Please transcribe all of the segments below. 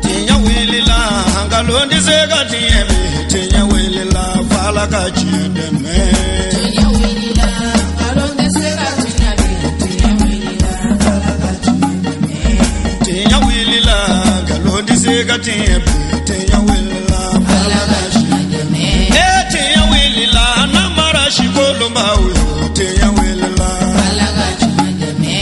Tiɲɛ wulila, nkalon tɛ se ka tiɲɛ bi. Tiɲɛ wulila, f'Ala ka tiɲɛ dɛmɛ. Tiɲɛ wulila, nkalon tɛ se ka tiɲɛ bi. Tiɲɛ wulila, f'Ala ka tiɲɛ dɛmɛ. Tiɲɛ wulila, nkalon tɛ se ka tiɲɛ bi. Tiɲɛ wulila, f'Ala ka tiɲɛ dɛmɛ. E tiɲɛ wulila, namara si kolonbaw yo. Tiɲɛ wulila, f'Ala ka tiɲɛ dɛmɛ.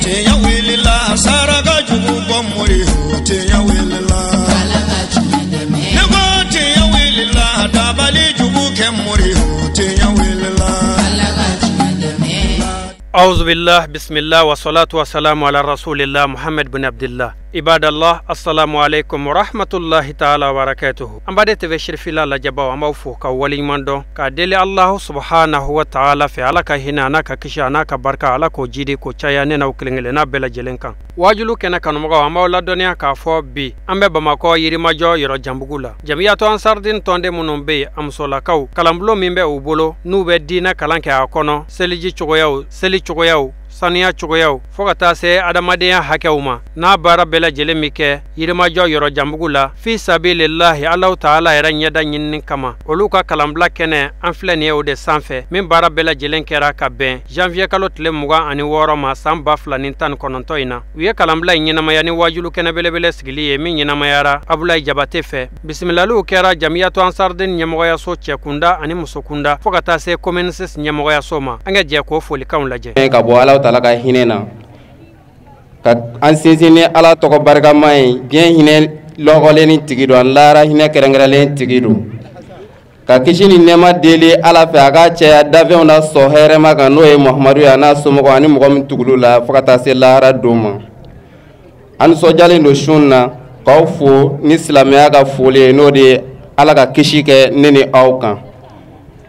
Tiɲɛ wulila, saraka jugu bɔ mori yo. Tiɲɛ wulila, f'Ala ka tiɲɛ dɛmɛ. Ne ko tiɲɛ wulila, dabali jugu kɛ mori yo. Tiɲɛ wulila, f'Ala ka tiɲɛ dɛmɛ. أعوذ بالله بسم الله والصلاة والسلام على رسول الله محمد بن عبد الله. Ibadallah, assalamu alaikum wa rahmatullahi ta'ala wa barakatuhu. An b'a de TV Sirifila lajɛbaw, an b'aw fo ka waleɲuman dɔn k'a deli Allahu subhanahu wa ta'ala fɛ, Ala ka hinɛ a n'a ka kisi a n'a ka barika, Ala k'o jidi k'o caya ne n'aw kelen kelenna bɛɛ lajɛlen kan. Wajulu kɛnɛ kanumɔgɔw, an b'aw ladɔnniya k'a fɔ bi an bɛ Bamakɔ Yirimajɔ yɔrɔ janbugu la. Jamiyatu Ansardin tɔnden minnu bɛ yen, a musolakaw, kalanbulon min bɛ u bolo n'u bɛ diinɛ kalan kɛ a kɔnɔ, seliji cogoyaw, seli cogoyaw, saniya cogoyaw, fo ka taa se adamadenya hakɛw ma, n'a baara bɛɛ lajɛlen min kɛ Yirimajɔ yɔrɔ janbugu la fi sabilillahi, Alahu taala yɛrɛ ɲɛda ɲinini kama, olu ka kalanbila kɛnɛ an filɛ nin ye o de sanfɛ, min baara bɛɛ lajɛlen kɛra ka bɛn janvier kalo tile 26 ma san 2019 in na. U ye kalanbila in ɲɛnamaya ni wajulu kɛnɛ belebele sigili ye min ɲɛnamayara Abulayi Jabate fɛ. Bisimilaliw kɛra Jamiyatu Ansardin ɲɛmɔgɔyaso cɛkunda ani musokunda fo ka taa se commune 6 ɲɛmɔgɔyaso ma. An ka jɛ k'o folikanw lajɛ. Ka bɔ Ala taala ka hinɛ na, ka an sinsin ni Ala tɔgɔ barikama ye, diɲɛ hinɛ lɔgɔlen ni tigi don, an lahara hinɛ kɛrɛnkɛrɛnlen tigi don, ka kisi ni nɛɛma deli Ala fɛ a ka cɛya dafɛnw la sɔn hɛrɛma kan, n'o ye Muhamadu ye a n'a somɔgɔw ani mɔgɔ min tugul'u la fo ka taa se lahara don ma. An nisɔndiyalen don su in na k'aw fo ni silamɛya ka foli ye, n'o de ye Ala ka kisi kɛ ne ni aw kan.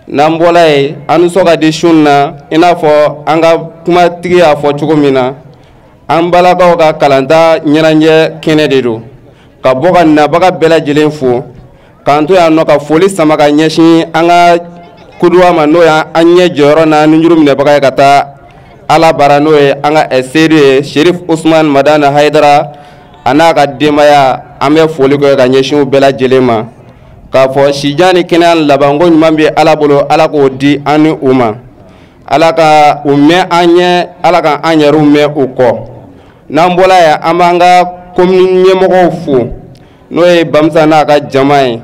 N'an bɔla yen, an nisɔn ka di su in na, i n'a fɔ an ka kumatigi y'a fɔ cogo min na, an balakaw ka kalanta ɲɛnajɛ kɛnɛ de don, ka bɔ ka nabaga bɛɛ lajɛlen fo, k'an to yan nɔ ka foli sama ka ɲɛsin an ka kuduwa ma, n'o y'an ɲɛ jɔyɔrɔ n'a nujuru minɛbaga ye ka taa Ala bara, n'o ye an ka seedu ye Sherif Usman Madani Hayidara a n'a ka denbaya. An bɛ foli kɛ ka ɲɛsin u bɛɛ lajɛlen ma, k'a fɔ sijan ni kɛnɛya labanko ɲuman bɛ Ala bolo, Ala k'o di an ni u ma, Ala ka u mɛn an ɲɛ, Ala ka an yɛrɛw mɛn u kɔ. N'an bɔla yen, an b'an ka commune ɲɛmɔgɔw fo, n'o ye Bamusa n'a ka jama ye,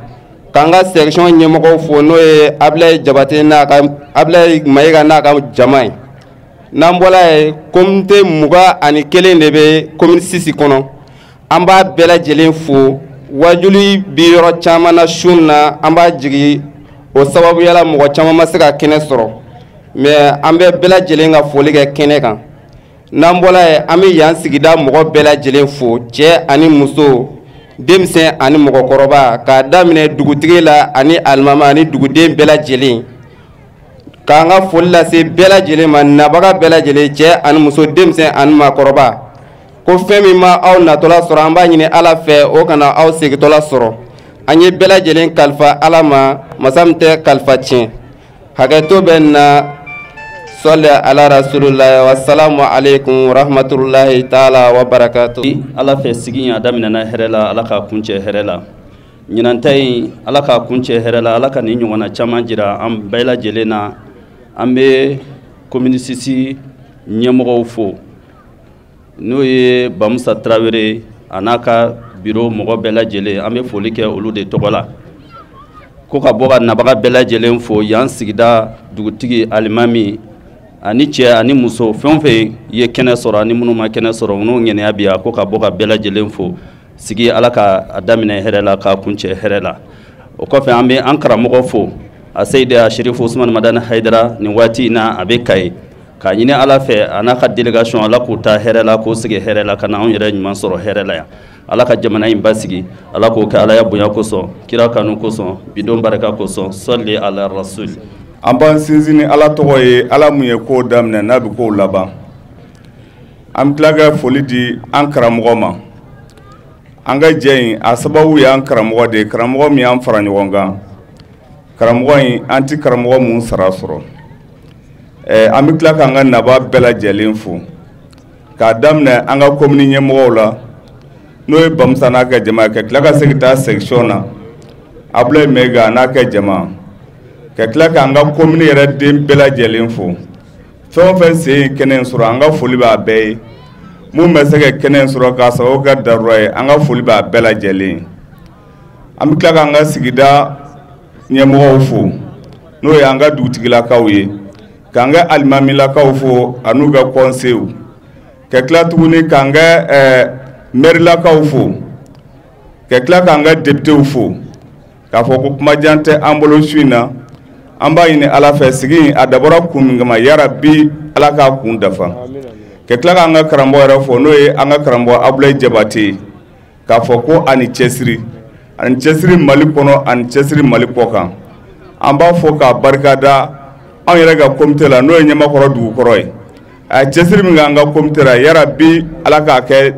k'an ka section ɲɛmɔgɔw fo, n'o ye Abulayi Jabate n'a ka Abulayi Mayiga n'a ka jama ye. N'an bɔla yen, communauté 21 de bɛ commune 6 kɔnɔ, an b'a bɛɛ lajɛlen fo. Wajuli bi yɔrɔ caman na su in na, an b'a jigin o sababuya la mɔgɔ caman ma se ka kɛnɛ sɔrɔ, mais an bɛ bɛɛ lajɛlen ka foli kɛ kɛnɛ kan. N'an bɔla yen, an bɛ yan sigida mɔgɔ bɛɛ lajɛlen fo, cɛ ani muso, denmisɛn ani mɔgɔkɔrɔba, k'a daminɛ dugutigi la ani alimami ani duguden bɛɛ lajɛlen, k'an ka foli lase bɛɛ lajɛlen ma, nabaga bɛɛ lajɛlen, cɛ ani muso, denmisɛn ani maakɔrɔba. Ko fɛn min ma aw natɔla sɔrɔ, an b'a ɲini Ala fɛ o kana aw segintɔla sɔrɔ. An ye bɛɛ lajɛlen kalifa Ala ma, masa min tɛ kalifa tiɲɛ. Hakɛto bɛ na. Sɔli ala rasulillahi wa salamu aleykum wa rahmatulahi taala wa barakatu. Ala fɛ sigi in a daminɛna hɛrɛ la, Ala k'a kuncɛ hɛrɛ la. Ɲinan ta in, Ala k'a kuncɛ hɛrɛ la, Ala ka nin ɲɔgɔnna caman jira an bɛɛ lajɛlen na. An bɛ commune 6 ɲɛmɔgɔw fo, n'o ye Bamusa Tarawele a n'a ka biro mɔgɔ bɛɛ lajɛlen, an bɛ foli kɛ olu de tɔgɔ la. Ko ka bɔ ka nabaga bɛɛ lajɛlen fo, yan sigida dugutigi, alimami ani cɛ ani muso, fɛn o fɛn ye kɛnɛ sɔrɔ ani minnu ma kɛnɛ sɔrɔ, n'o ŋaniya bi yan, ko ka bɔ ka bɛɛ lajɛlen fo. Sigi Ala ka a daminɛ hɛrɛ la k'a kuncɛ hɛrɛ la. O kɔfɛ, an bɛ an karamɔgɔ fo, a Seyidi a Sherifu Usman Madani Hayidara, nin waati in na a bɛ Kayi, k'a ɲini Ala fɛ a n'a ka délégation, Ala k'u ta hɛrɛ la, k'u sigi hɛrɛ la, ka na anw yɛrɛ ɲuman sɔrɔ hɛrɛ la yan. Ala ka jamana in basigi, Ala k'o kɛ Alaya bonya kosɔn, kira kanu kosɔn, bidon barika kosɔn. Sɔli ala rasul. An b'an sinsin ni Ala tɔgɔ ye, Ala mun ye kow daminɛ n'a bɛ kow laban. An bɛ tila ka foli di an karamɔgɔ ma. An ka jɛ in a sababu ye an karamɔgɔ de ye, karamɔgɔ min y'an fara ɲɔgɔn kan, karamɔgɔ in an ti karamɔgɔ mun sara sɔrɔ. An bɛ tila k'an ka naba bɛɛ lajɛlen fo. K'a daminɛ an ka komini ɲɛmɔgɔw la, n'o ye Bamusa n'a ka jama ye, ka tila ka segin taa section na, Abulayi Mɛyiga n'a ka jama, ka tila k'an ka komini yɛrɛ den bɛɛ lajɛlen fo. Fɛn o fɛn sen ye kɛnɛ in sɔrɔ, an ka foli b'a bɛɛ ye. Mun bɛ se ka kɛnɛ in sɔrɔ k'a sababu kɛ darura ye, an ka foli b'a bɛɛ lajɛlen ye. An bɛ tila k'an ka sigida ɲɛmɔgɔw fo, n'o ye an ka dugutigilakaw ye, k'an ka alimamilakaw fo an'u ka kɔnsew, ka tila tuguni k'an ka mɛrilakaw fo, ka tila k'an ka depitew fo. K'a fɔ ko kumajan tɛ an bolo su in na, an b'a ɲini Ala fɛ, sigi in a dabɔra kun min kama, yarabi Ala k'a kun dafa. Ka tila k'an ka karamɔgɔ yɛrɛ fo, n'o ye an ka karamɔgɔ Abulayi Jabate ye, k'a fɔ ko ani cɛsiri, ani cɛsiri Mali kɔnɔ, ani cɛsiri Mali kɔ kan. An b'a fɔ k'a barikada anw yɛrɛ ka komite la, n'o ye Ɲamakɔrɔ dugukɔrɔ ye. A ye cɛsiri min kɛ an ka komite la, yarabi Ala k'a kɛ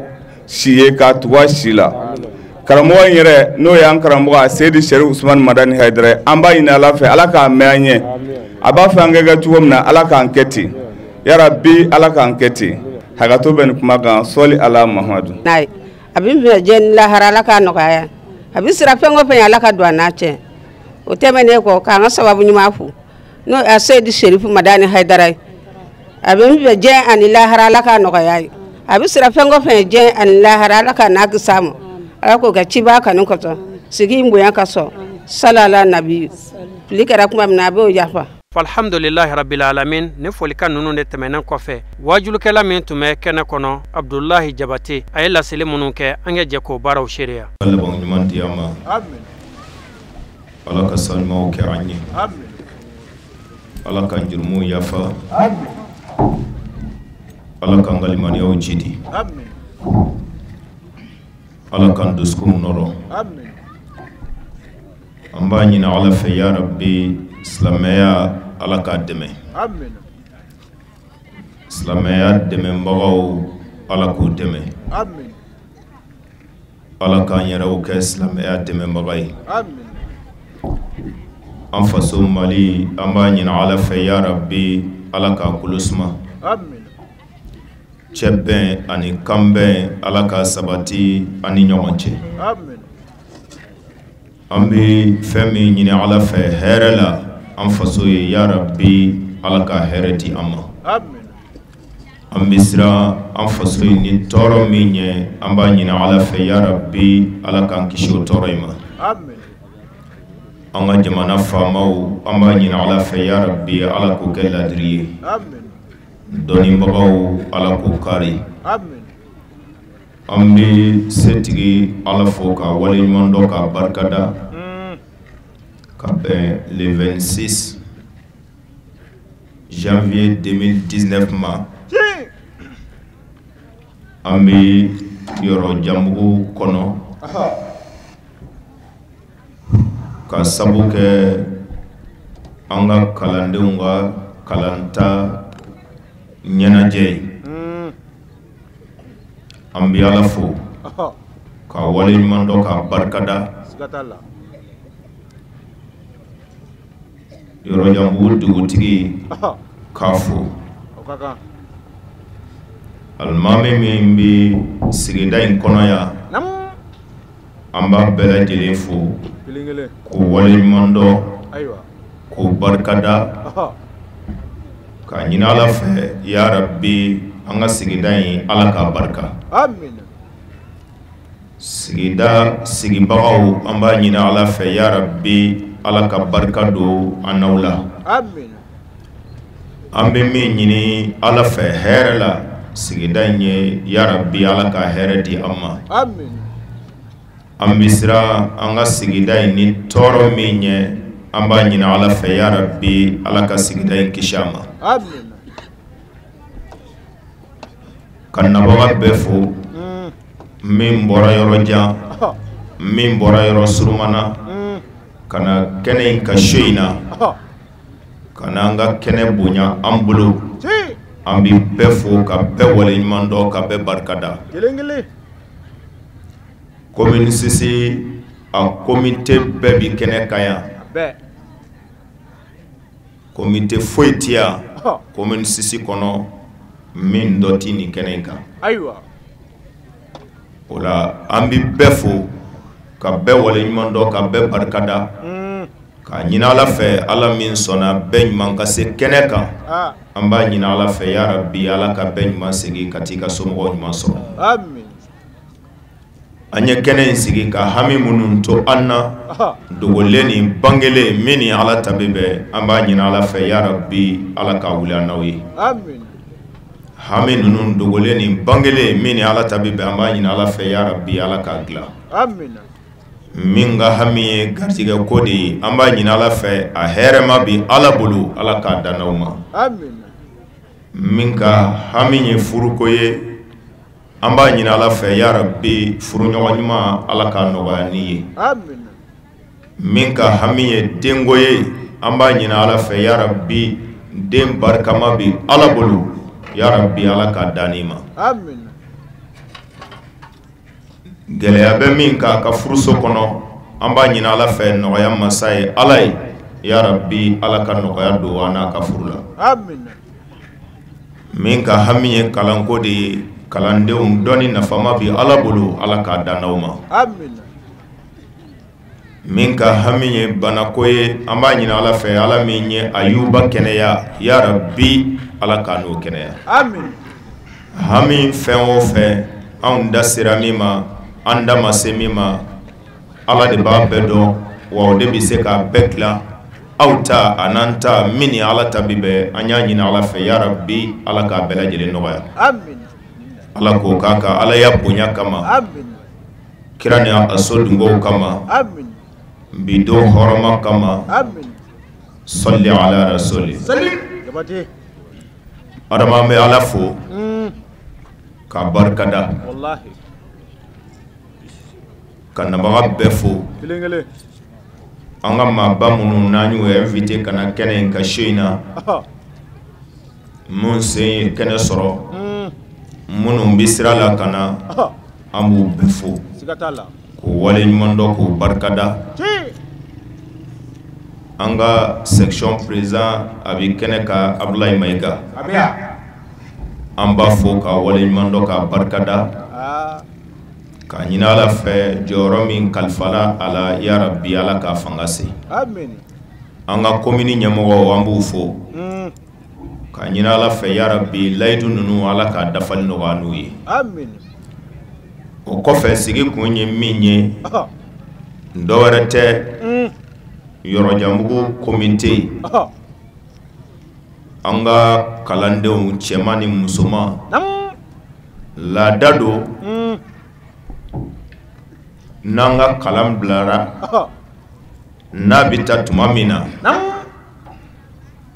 si ye k'a tugu a si la. Karamɔgɔ in yɛrɛ, n'o y'an karamɔgɔ Seyidi Sɛri Usumani Madani Hayidara, an b'a ɲini Ala fɛ, Ala k'a mɛn an ɲɛ. A b'a fɛ an ka kɛ cogo min na, Ala k'an kɛ ten. Yarabi Ala k'an kɛ ten. Hakɛto bɛ nin kuma kan. Sɔli Ala Mahamadu. A bɛ minɛ diɲɛ ni lahara, Ala k'a nɔgɔya. A bɛ siran fɛn o fɛn, Ala ka don a n'a cɛ. O tɛmɛnen kɔ, k'an ka sababu ɲuman fo, n'o ye Seyidi Serifu Madani Hayidara ye. A bɛ min fɛ diɲɛ ani lahara, Ala k'a nɔgɔya ye. A bɛ siran fɛn o fɛn diɲɛ ani lahara, Ala k'a n'a kisi a ma. Ala k'o kɛ ciba kanu kosɔn, sigi in bonya ka sɔn. Salala nabi. Fili kɛra kuma min na, a b'o yafa. Alhamdulilahi rabbil alamin. Ni folikan ninnu de tɛmɛnen kɔfɛ, wajulukɛla min tun bɛ kɛnɛ kɔnɔ, Abudulayi Jabate, a ye laseli minnu kɛ, an ka jɛ k'o baaraw seereya. Laban ɲuman di an ma. Ala ka sanumaw kɛ an ye. Ala k'an jurumuw yafa. Ala k'an ka limaniyaw jidi. Ala k'an dusukunw nɔrɔ. An b'a ɲini Ala fɛ, ya Rabbi, silamɛya Ala k'a dɛmɛ. Silamɛya dɛmɛbagaw, Ala k'u dɛmɛ. Ala k'an yɛrɛw kɛ silamɛya dɛmɛbaga ye. An faso Mali, an b'a ɲini Ala fɛ, ya Rabbi, Ala k'a kolo suma. Cɛ bɛn ani kanbɛn, Ala k'a sabati an ni ɲɔgɔn cɛ. An bɛ fɛn min ɲini Ala fɛ hɛrɛ la an faso ye, ya Rabbi, Ala ka hɛrɛ di an ma. An bɛ siran an faso ye ni tɔɔrɔ min ye, an b'a ɲini Ala fɛ, ya Rabbi, Ala k'an kisi o tɔɔrɔ in ma. An ka jamana faamaw, an b'a ɲini Ala fɛ, ya Rabbi, Ala k'o kɛ ladiri ye. Dɔnnibagaw, Ala k'o kari. An bɛ setigi Ala fo ka waleɲuman dɔn k'a barikada, ka bɛn le 26 janvier 2019 ma. An bɛ yɔrɔ janbugu kɔnɔ ka sabu kɛ an ka kalandenw ka kalanta ɲɛnajɛ ye. An bɛ Ala fo ka waleɲuman dɔn k'a barikada. Yɔrɔjanbugu dugutigi k'a fo. Alimami min bɛ sigida in kɔnɔ yan, an b'a bɛɛ lajɛlen fo k'u waleɲuman dɔn k'u barikada, k'a ɲini Ala fɛ, ya Rabbi, an ka sigida in Ala k'a barika. Sigida sigibagaw, an b'a ɲini Ala fɛ, ya Rabbi, Ala ka barika don an n'aw la. An bɛ min ɲini Ala fɛ hɛrɛ la sigida in ye, ya Rabbi, Ala ka hɛrɛ di an ma. An bɛ siran an ka sigida in ni tɔɔrɔ min ye, an b'a ɲini Ala fɛ, ya Rabbi, Ala ka sigida in kisi a ma. Ka nabaga bɛɛ fo, min bɔra yɔrɔ jan, min bɔra yɔrɔ surumana, ka na kɛnɛ in ka so in na, ka na an ka kɛnɛ bonya an bolo. An bɛ bɛɛ fo ka bɛɛ waleɲuman dɔn ka bɛɛ barikada. Commune six a comité bɛɛ bi kɛnɛ kan yan. Comité foyi tɛ yan commune six kɔnɔ Min dɔ tɛ nin kɛnɛ in kan. Ayiwa. O la an bɛ bɛɛ fo, ka bɛɛ waleɲuman dɔn, ka bɛɛ barikada, k'a ɲini Ala fɛ, Ala min sɔnna bɛɛ ɲuman ka se kɛnɛ kan, an b'a ɲini Ala fɛ, ya rabi, Ala ka bɛɛ ɲuman segin ka t'i ka somɔgɔw ɲuman sɔrɔ. Amin. An ye kɛnɛ in sigi ka hami minnu to an na, dogolen ni bangelen, min ni Ala ta bɛ bɛn, an b'a ɲini Ala fɛ, ya rabi, Ala k'a wuli an n'aw ye. Amin. Hami ninnu dogolen ni bangelen, min ni Ala ta bɛ bɛn, an b'a ɲini Ala fɛ, ya rabi, Ala k'a dilan. Amin. Min ka hami ye garijɛgɛ ko de ye, an b'a ɲini Ala fɛ, a hɛrɛma bi Ala bolo, Ala k'a dan n'aw ma. Amin. Min ka hami ye furuko ye, an b'a ɲini Ala fɛ, ya rabi, furuɲɔgɔn ɲuman, Ala k'a nɔgɔya ni ye. Amin. Min ka hami ye denko ye, an b'a ɲini Ala fɛ, ya rabi, den barikama bi Ala bolo, ya rabi, Ala k'a dan ni ma. Amin. Gɛlɛya bɛ min kan ka furuso kɔnɔ, an b'a ɲini Ala fɛ, nɔgɔya masa ye Ala ye, ya rabi, Ala ka nɔgɔya don an n'a ka furu la. Amin. Min ka hami ye kalanko de ye, kalandenw dɔnni nafama bi Ala bolo, Ala k'a dan n'aw ma. Amin. Min ka hami ye banako ye, an b'a ɲini Ala fɛ, Ala min ye Ayuba kɛnɛya, ya rabi, Ala k'a n'o kɛnɛya. Amin. Hami fɛn o fɛn, anw da sera min ma, an da ma se min ma, Ala de b'a bɛɛ dɔn, wa o de bɛ se k'a bɛɛ dilan. Aw ta a n'an ta, min ni Ala ta bi bɛn, an y'a ɲini Ala fɛ, ya rabi, Ala k'a bɛɛ lajɛlen nɔgɔya. Amin. Ala k'o k'a kan Ala ya bonya kama. Amin. Kira ni a so dungow kama. Amin. Bi don hɔrɔma kama. Amin. Sɔli ala rasuli. Sali. Jabate. Adama, an bɛ Ala fo k'a barikada. Wallahi. Ka nabaga bɛɛ fo. Kelen kelen. An ka maaba minnu n'an y'u invité ka na kɛnɛ in ka su in na, mun sen ye kɛnɛ sɔrɔ, minnu bɛ sira la ka na, an b'u bɛɛ fo. Siga t'a la. K'u waleɲuman dɔn, k'u barikada. An ka section président a bɛ kɛnɛ kan, Abdoulaye Mayiga. A bɛ yan. An b'a fo k'a waleɲuman dɔn, k'a barikada. K'a ɲini Ala fɛ, jɔyɔrɔ min kalifala a la, ya rabi, Ala k'a fanga se. Amin. An ka commune ɲɛmɔgɔw, an b'u fo. K'a ɲini Ala fɛ, ya rabi, layidu ninnu, Ala k'a dafali nɔgɔya n'u ye. Amin. O kɔfɛ, sigi kun ye min ye, dɔ wɛrɛ tɛ, Yɔrɔjanbugu comité, an ka kalandenw cɛman ni musoman, laada don, n'an ka kalan bilara, n'a bɛ taa tuma min na,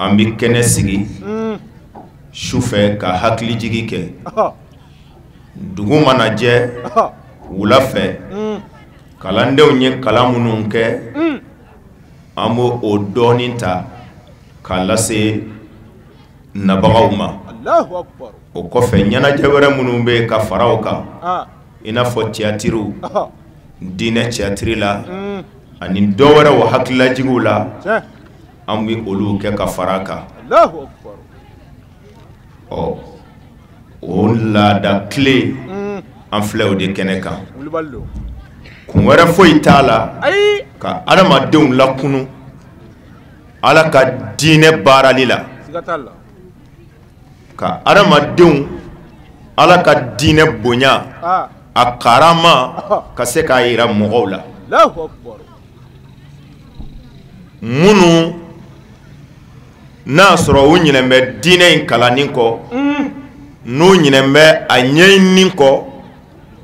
an bɛ kɛnɛ sigi sufɛ ka hakilijigi kɛ. Dugu mana jɛ, wula fɛ, kalandenw ye kalan minnu kɛ, an b'o o dɔɔnin ta k'a lase nabagaw ma. Allahu akbar. O kɔfɛ, ɲɛnajɛ wɛrɛ minnu bɛ ka fara o kan, i n'a fɔ tiyatiriw, diinɛ tiyatiri la, ani dɔ wɛrɛw hakililajigiw la, an bɛ olu kɛ ka fara a kan. Allahu akbar. Ɔ, o laada tile, an filɛ o de kɛnɛ kan. Wulibali don. Kun wɛrɛ foyi t'a la Ayi. ka adamadenw lakunu Ala ka diinɛ baarali la, Siga t'a la. ka adamadenw Ala ka diinɛ bonya, a karama ka se k'a yira mɔgɔw la. Allahu akbar. Minnu n'a sɔrɔ u ɲinɛn bɛ diinɛ in kalanni kɔ, n'u ɲinɛn bɛ a ɲɛɲini kɔ,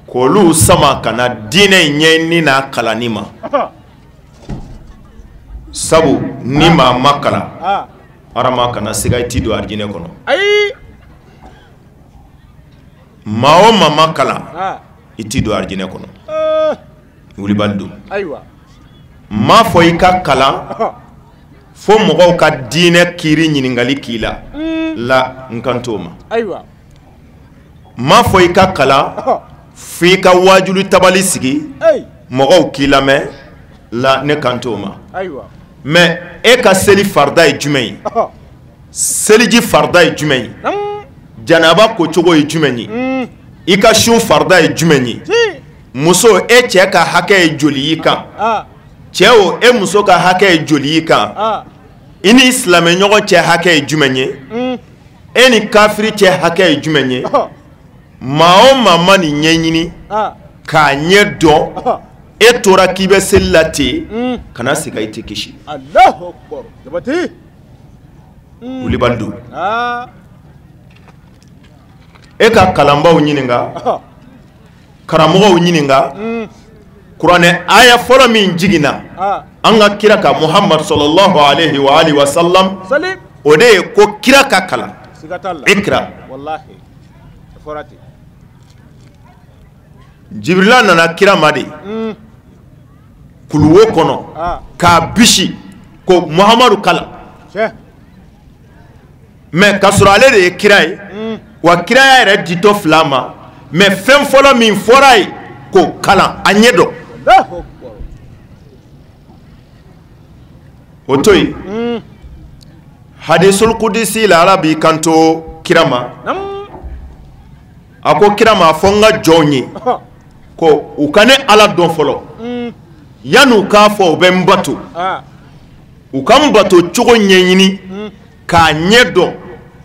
k'olu sama ka na diinɛ in ɲɛɲini n'a kalanni ma. Sabu ni maa ma kalan, Adama, kana siga, i t'i don arijinɛ kɔnɔ. Ayi. Maa o maa ma kalan, i t'i don arijinɛ kɔnɔ. Wulibali don. Ayiwa. N m'a fɔ i ka kalan fo mɔgɔw ka diinɛ kiiri ɲininkali k'i la la, n kan t'o ma. Ayiwa. N m'a fɔ i ka kalan fo i ka wajulu tabali sigi, mɔgɔw k'i lamɛn la, ne kan t'o ma. Ayiwa. Mais e ka seli farida ye jumɛn ye? Seliji farida ye jumɛn ye? Janaba ko cogo ye jumɛn ye? I ka sun farida ye jumɛn ye? Muso, e cɛ ka hakɛ ye joli y'i kan? Cɛ o, e muso ka hakɛ ye joli y'i kan? I ni silamɛɲɔgɔn cɛ hakɛ ye jumɛn ye? E ni kafiri cɛ hakɛ ye jumɛn ye? Maa o maa ma nin ɲɛɲini k'a ɲɛ dɔn, e tora k'i bɛ seli la ten, kana siga, i tɛ kisi. Wulibali don. E ka kalanbaw ɲininka, karamɔgɔw ɲininka, kuranɛ aya fɔlɔ min jiginna an ka kira ka Muhammad sallallahu alaihi wa alihi wa sallam, o de ye ko kira ka kalan. Ikra. Jibrila nana kira ma de kuluwo kɔnɔ k'a bisi ko Muhammadu kalan. Mais k'a sɔrɔ ale de ye kira ye, wa kiraya yɛrɛ ditɔ fila ma, mais fɛn fɔlɔ min fɔra ye k'o kalan a ɲɛ dɔn. O to yen, hadisul kudisi la, Ala b'i kanto kira ma, a ko kira ma, a fɔ n ka jɔnw ye ko u ka ne Ala dɔn fɔlɔ, yan'u k'a fɔ u bɛ n bato, u ka n bato cogo ɲɛɲini k'a ɲɛ dɔn,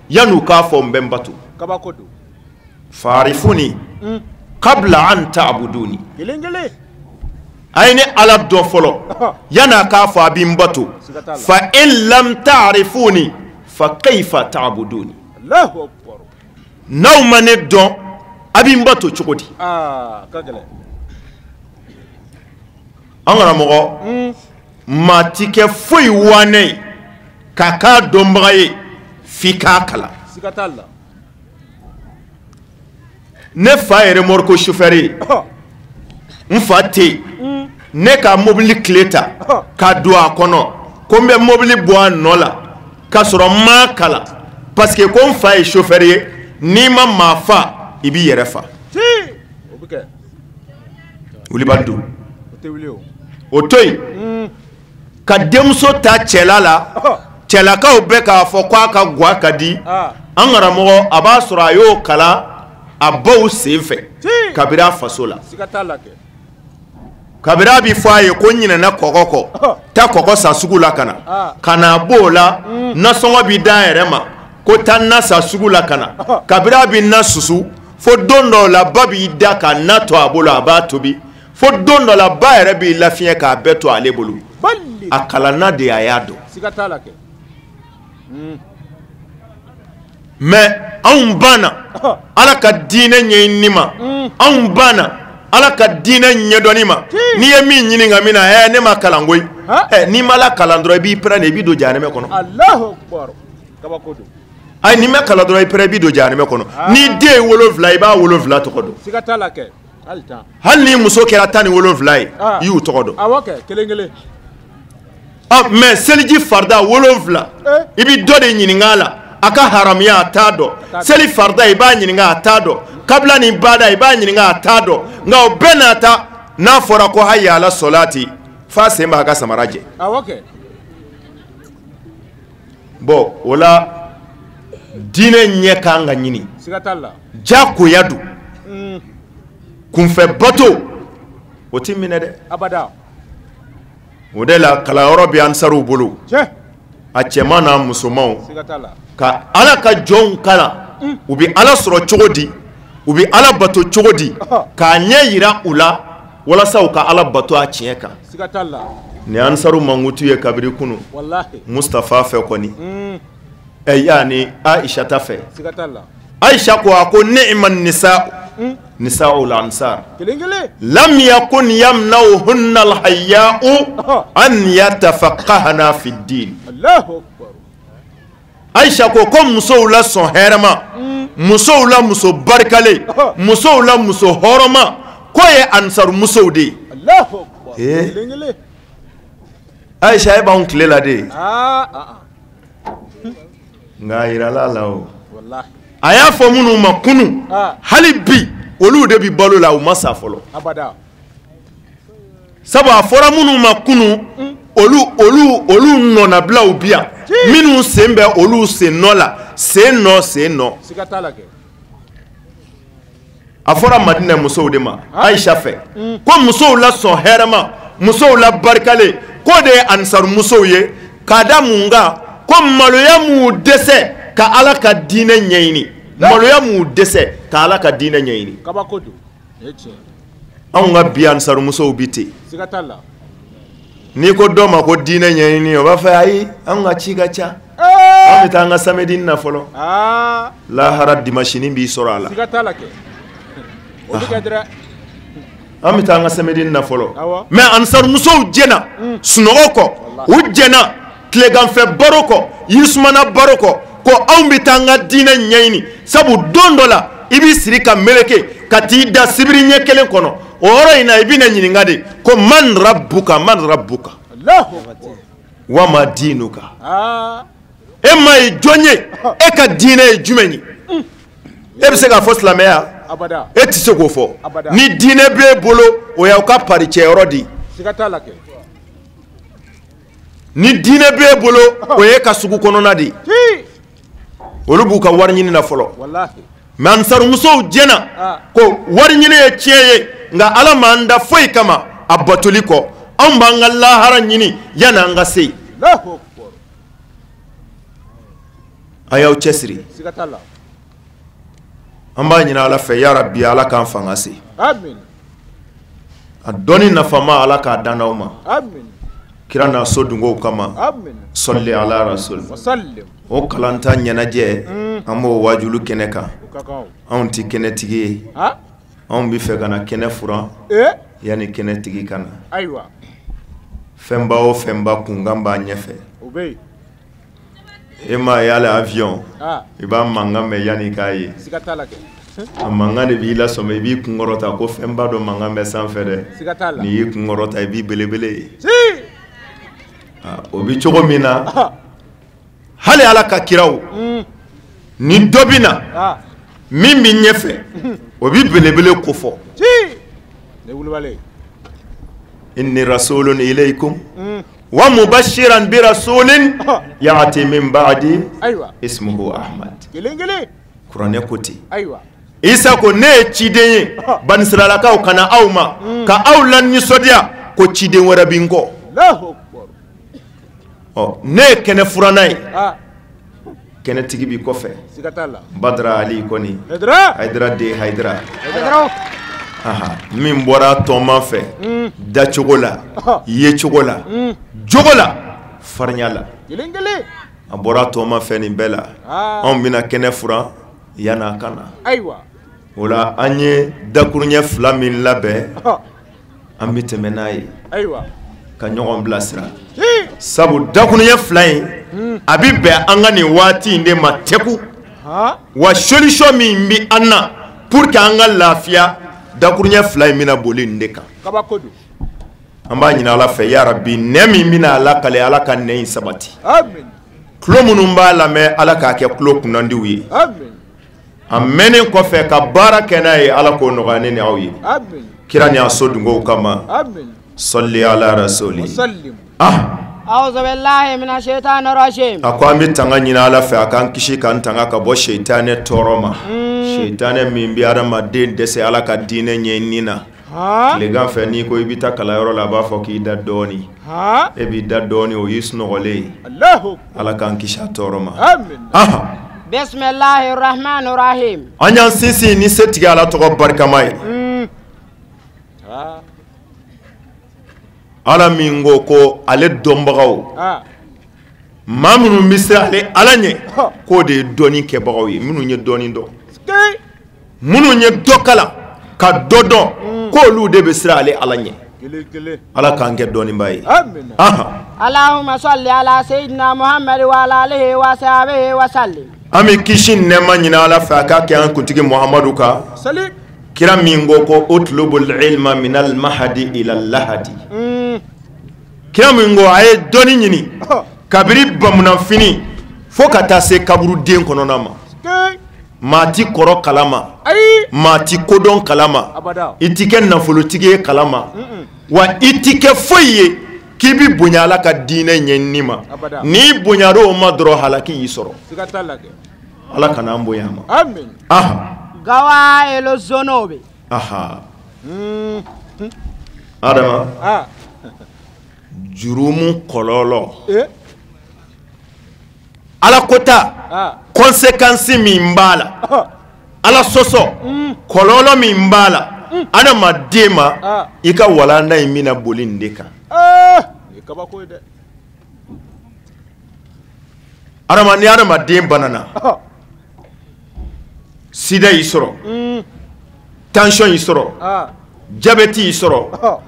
yan'u k'a fɔ n bɛ n bato. Farifuni qabla an ta'buduni, a ye ne Ala dɔn fɔlɔ yan'a k'a fɔ a bɛ n bato. Fa in lam ta'rifuni fa kayfa ta'buduni, n'aw ma ne dɔn a bɛ n bato cogo di? An karamɔgɔ, maa ti kɛ foyi wanɛ ye k'a k'a dɔnbaga ye f'i k'a kalan. Ne fa ye remorque chauffeur ye, n fa tɛ yen, ne ka mobili tile ta ka don a kɔnɔ ko n bɛ mobili bɔ a nɔ la k'a sɔrɔ n m'a kalan, parce que ko n fa ye chauffeur ye, n'i ma maa fa i b'i yɛrɛ fa. Wulibali don. O to yen, ka denmuso ta cɛla la, cɛlakaw bɛ k'a fɔ k'a ka gwa ka di, an karamɔgɔ a b'a sɔrɔ a y'o kalan a baw sen fɛ kabiri a faso la. Kabiri a bɛ fɔ a ye ko n ɲinɛna kɔgɔ kɔ, taa kɔgɔ san sugu la ka na, ka na b'o la, nasɔngɔ bɛ d'a yɛrɛ ma ko taa na san sugu la ka na, kabiri a bɛ na susu fo don dɔw la ba b'i da ka na to a bolo, a b'a tobi, fo don dɔ la ba yɛrɛ b'i lafiɲɛ k'a bɛɛ to ale bolo. A kalanna de, a y'a dɔn. Mais anw banna Ala ka diinɛ ɲɛɲini ma, anw banna Ala ka diinɛ ɲɛdɔnni ma. N'i ye min ɲininka min na, ne ma kalan koyi. N'i ma la kalan dɔrɔn i b'i pɛrɛn de, i b'i don jahanamɛ kɔnɔ. Ayi, n'i ma kalan dɔrɔn i pɛrɛn, i b'i don jahanamɛ kɔnɔ. N'i den ye 7, i b'a 7 tɔgɔ dɔn. Hali ni muso kɛra 17 ye, i y'u tɔgɔ dɔn. Mais seliji farida 7, i bɛ dɔ de ɲininka a la, a ka haramuya a t'a dɔn. Seli farida i b'a ɲininka a t'a dɔn. Kabila ni bada i b'a ɲininka a t'a dɔn. Nka o bɛɛ n'a ta, n'a fɔra ko hayya ala sɔlaati, f'a sen b'a ka samara jɛ. Bon, o la diinɛ ɲɛ kan ka ɲini, jagoya don. Kunfɛ bato o ti minɛ dɛ. O de la kalanyɔrɔ bɛ ansaruw bolo, a cɛman n'a musomanw, ka Ala ka jɔnw kalan, u bɛ Ala sɔrɔ cogo di, u bɛ Ala bato cogo di, k'a ɲɛ yira u la walasa u ka Ala bato a tiɲɛ kan. Nin ansaru mankutu ye kabiri kunu Mustafa fɛ kɔni, yaani Aishata fɛ. Aisha ko a ko ni'ma nisa nisa'ul ansar lam yakun yamna'uhunna al-hayya'u an yatafaqqahna fi ad-din. Aisha ko ko musow la sɔn hɛrɛma, musow la muso barikalen, musow la muso hɔrɔnma, k'o ye ansaru musow de ye. Aisha e b'anw tile la de, nka a yirala la o. A y'a fɔ minnu ma kunun, hali bi olu de bi balo la, u ma sa fɔlɔ. Sabu a fɔra minnu ma kunun, olu nɔnabilaw bi yan, minnu sen bɛ olu sen nɔ la, sen nɔ sen nɔ. A fɔra Madinɛ musow de ma, Aisha fɛ, ko musow la sɔn hɛrɛma, musow la barikalen, k'o de ye ansaru musow ye, k'a da mun kan, ko maloya m'u dɛsɛ ka Ala ka diinɛ ɲɛɲini, maloya m'u dɛsɛ ka Ala ka diinɛ ɲɛɲini. Kabako don. Anw ka bi ansaru musow bi ten. Siga t'a la. N'i ko dɔ ma ko diinɛ ɲɛɲini, o b'a fɔ ayi, anw ka ci ka ca. An bɛ taa an ka samedi na fɔlɔ. Lahara dimanche b'i sɔrɔ a la. Siga t'a la kɛ. O bɛ kɛ dɛ. An bɛ taa an ka samedi na fɔlɔ. Mais ansarumusow jɛna sunɔgɔ kɔ, u jɛna tileganfɛ baro kɔ, yisumana baro kɔ, ko anw bɛ taa an ka diinɛ ɲɛɲini. Sabu don dɔ la i b'i siri ka meleke ka t'i da sibiri ɲɛ kelen kɔnɔ. O yɔrɔ in na i bɛna ɲininka de ko man rabbuka, man rabbuka wa ma diinuka. E ma ye jɔn ye, e ka diinɛ ye jumɛn ye? E bɛ se k'a fɔ silamɛya? E tɛ se k'o fɔ. Ni diinɛ b'e bolo, o y'aw ka pari cɛyɔrɔ de ye. Ni diinɛ b'e bolo, o y'e ka sugu kɔnɔna de ye. Olu b'u ka wari ɲini na fɔlɔ. Mais ansarumusow jɛna ko wari ɲini ye tiɲɛ ye, nka Ala m'an da foyi kama a batoli kɔ. Anw b'an ka lahara ɲini yanni an ka se yen. A y'aw cɛsiri. An b'a ɲini Ala fɛ, yarabi Ala k'an fanga se. A dɔnni nafama Ala k'a dan aw ma. Kira n'a so dungow kama. Sɔli ala rasul. O kalanta ɲɛnajɛ, an b'o wajulu kɛnɛ kan. Anw tɛ kɛnɛtigi ye. Anw bɛ fɛ ka na kɛnɛ furan yanni kɛnɛtigi ka na. Fɛnba o fɛnba kunkan b'a ɲɛfɛ. E m'a ye hali avion, i b'a mankan mɛn yanni i k'a ye. A mankan de b'i lasɔmi, i b'i kunkɔrɔta ko fɛnba dɔ mankan bɛ sanfɛ dɛ. N'i y'i kunkɔrɔta i b'i belebele ye. O bɛ cogo min na, hali Ala ka kiraw, ni dɔ bɛ na min bɛ ɲɛfɛ, o bɛ belebele kofɔ. Inni rasulun ilaykum wa mubashiran bi rasulin ya'ti min ba'di ismuhu Ahmad. Kuranɛ ko ten. Isa ko ne ye ciden ye banisiralakaw ka na aw ma, ka aw la nisɔndiya ko ciden wɛrɛ bɛ n kɔ. Ɔ, ne ye kɛnɛ furanna ye, kɛnɛtigi b'i kɔfɛ. Badara Ali kɔni, Hayidara den Hayidara, min bɔra tɔnma fɛ dacogo la, yecogo la, jogo la, farinya la, a bɔra tɔnma fɛ nin bɛɛ la. Anw bɛna kɛnɛ furan yann'a ka na. O la an ye dakuruɲɛ fila min labɛn, an bɛ tɛmɛ n'a ye ka ɲɔgɔn bilasira. Sabu dakuruɲɛ fila in a bɛ bɛn an ka nin waati in de ma tɛku. Wa solution min bɛ an na pour que an ka lafiya, dakuruɲɛ fila in bɛna boli nin de kan. An b'a ɲini Ala fɛ, yarabi nɛ min bɛna a lakale, Ala ka nɛ in sabati. Tulo minnu b'a lamɛn, Ala k'a kɛ tulo kunnandiw ye. A mɛnnen kɔfɛ ka baara kɛ n'a ye, Ala k'o nɔgɔya ne ni aw ye. Kira ni a so dungow kama. Sɔli ala rasuli. A ko an bɛ tanga ɲini Ala fɛ, a k'an kisi k'an tanga ka bɔ seitanɛ tɔɔrɔ ma. Seitanɛ min bɛ adamaden dɛsɛ Ala ka diinɛ ɲɛɲini na. Tilegan fɛ n'i ko i bɛ taa kalanyɔrɔ la, a b'a fɔ k'i da dɔɔni. E b'i da dɔɔni, o y'i sunɔgɔlen ye. Ala k'an kisi a tɔɔrɔ ma. An y'an sinsin ni setigi Ala tɔgɔ barikama ye. Ala min ko ko ale dɔnbagaw, maa minnu bɛ siran ale Ala ɲɛ, k'o de ye dɔnni kɛbagaw ye, minnu ye dɔnni dɔn, minnu ye dɔ kalan ka dɔ dɔn, k'olu de bɛ siran ale Ala ɲɛ. Ala k'an kɛ dɔnnibaa ye. Allahumma salli ala sayyidina Muhammad wa ala alihi wa sahbihi wa sallim. An bɛ kisi nɛɛma ɲini Ala fɛ a k'a kɛ an kuntigi Muhamadu kan. Kira min ko ko utlubul ilma minal mahadi ila lahadi. Kira min ko a ye dɔnni ɲini kabiri bamunanfini fo ka taa se kaburuden kɔnɔna ma. Maa ti kɔrɔ kalama, maa ti kodɔn kalama, i ti kɛ nafolotigi ye kalama, wa i ti kɛ foyi ye k'i bi bonya Ala ka diinɛ ɲɛɲini ma. N'i bonyara o ma dɔrɔn halaki y'i sɔrɔ. Ala kana an bonya a ma. Amin. Aha. Gawa elo zonobe. Aha. Adama. Jurumu kɔlɔlɔ. Ala kota. Conséquence min b'a la. Ala sɔsɔ. Kɔlɔlɔ min b'a la. Adamaden ma i ka walanda in bɛna boli nin de kan. Kabako ye dɛ. Adama ni adamaden banana. Sida y'i sɔrɔ. Tension y'i sɔrɔ. Diabète y'i sɔrɔ.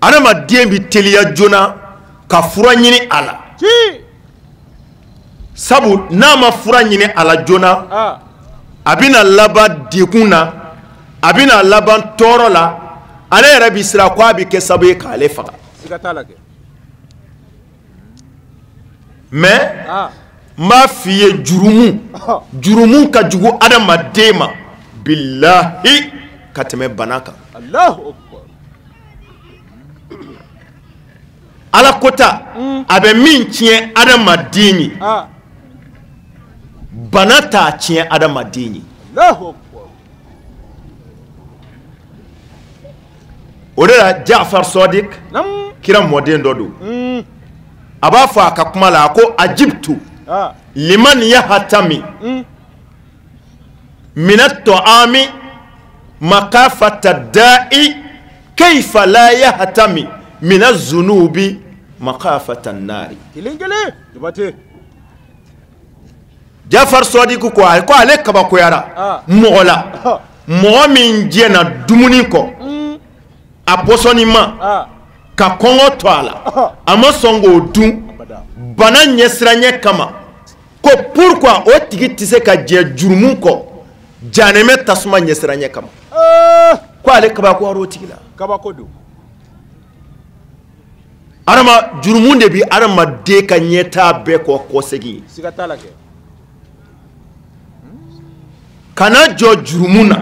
Adamaden bɛ teliya joona ka fura ɲini a la. Sabu n'a ma fura ɲini a la joona, a bɛna laban degun na, a bɛna laban tɔɔrɔ la, ale yɛrɛ bɛ siran ko a bɛ kɛ sababu ye k'ale faga. Siga t'a la kɛ. Mais n b'a f'i ye jurumu ka jugu adamaden ma bilahi ka tɛmɛ bana kan. Alahu akbar. Ala kota a bɛ min tiɲɛ adamaden ye, bana t'a tiɲɛ adamaden ye. Alahu akbar. O de la Jaafar Sadiq kira mɔden dɔ don. A b'a fɔ a ka kuma la a ko ajibtu liman yahatami mina ta'ami makafata da'i kayfa la yahatami mina zunubi makafata nari. Kelen kelen Jabate. Jafar Sadiq ko ko ale kabakoyara mɔgɔ la mɔgɔ min jɛna dumuni kɔ a pɔsɔni ma ka kɔngɔ to a la a ma sɔn k'o dun bana ɲɛsiranɲɛ kama ko pourquoi o tigi tɛ se ka jɛ jurumu kɔ janɛmɛ tasuma ɲɛsiranɲɛ kama ko ale kabakoyara o tigi la. Kabako don. Adama jurumu de bi adamaden ka ɲɛtaa bɛɛ kɔ kɔsegin. Siga t'a la kɛ. Kana jɔ jurumu na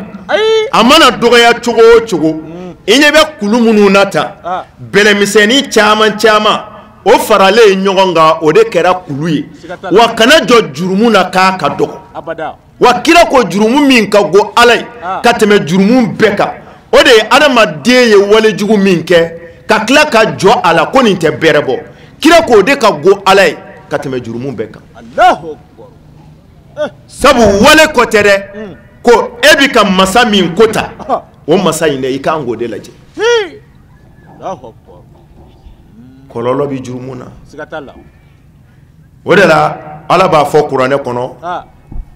a mana dɔgɔya cogo o cogo i ɲɛ bɛ kulu minnu na tan bɛlɛmisɛnnin caman caman o faralen ɲɔgɔn kan o de kɛra kulu ye. Wa kana jɔ jurumu na k'a ka dɔgɔ. Wa kira ko jurumu min ka go Ala ye ka tɛmɛ jurumu bɛɛ kan o de ye adamaden ye walejugu min kɛ ka tila ka jɔ a la ko nin tɛ bɛrɛ bɔ. Kira k'o de ka go Ala ye ka tɛmɛ jurumu bɛɛ kan. Sabu wale kɔ tɛ dɛ ko e bi ka masa min ko ta o masa in dɛ i kan k'o de lajɛ. Kɔlɔlɔ bi jurumu na. O de la Ala b'a fɔ kuranɛ kɔnɔ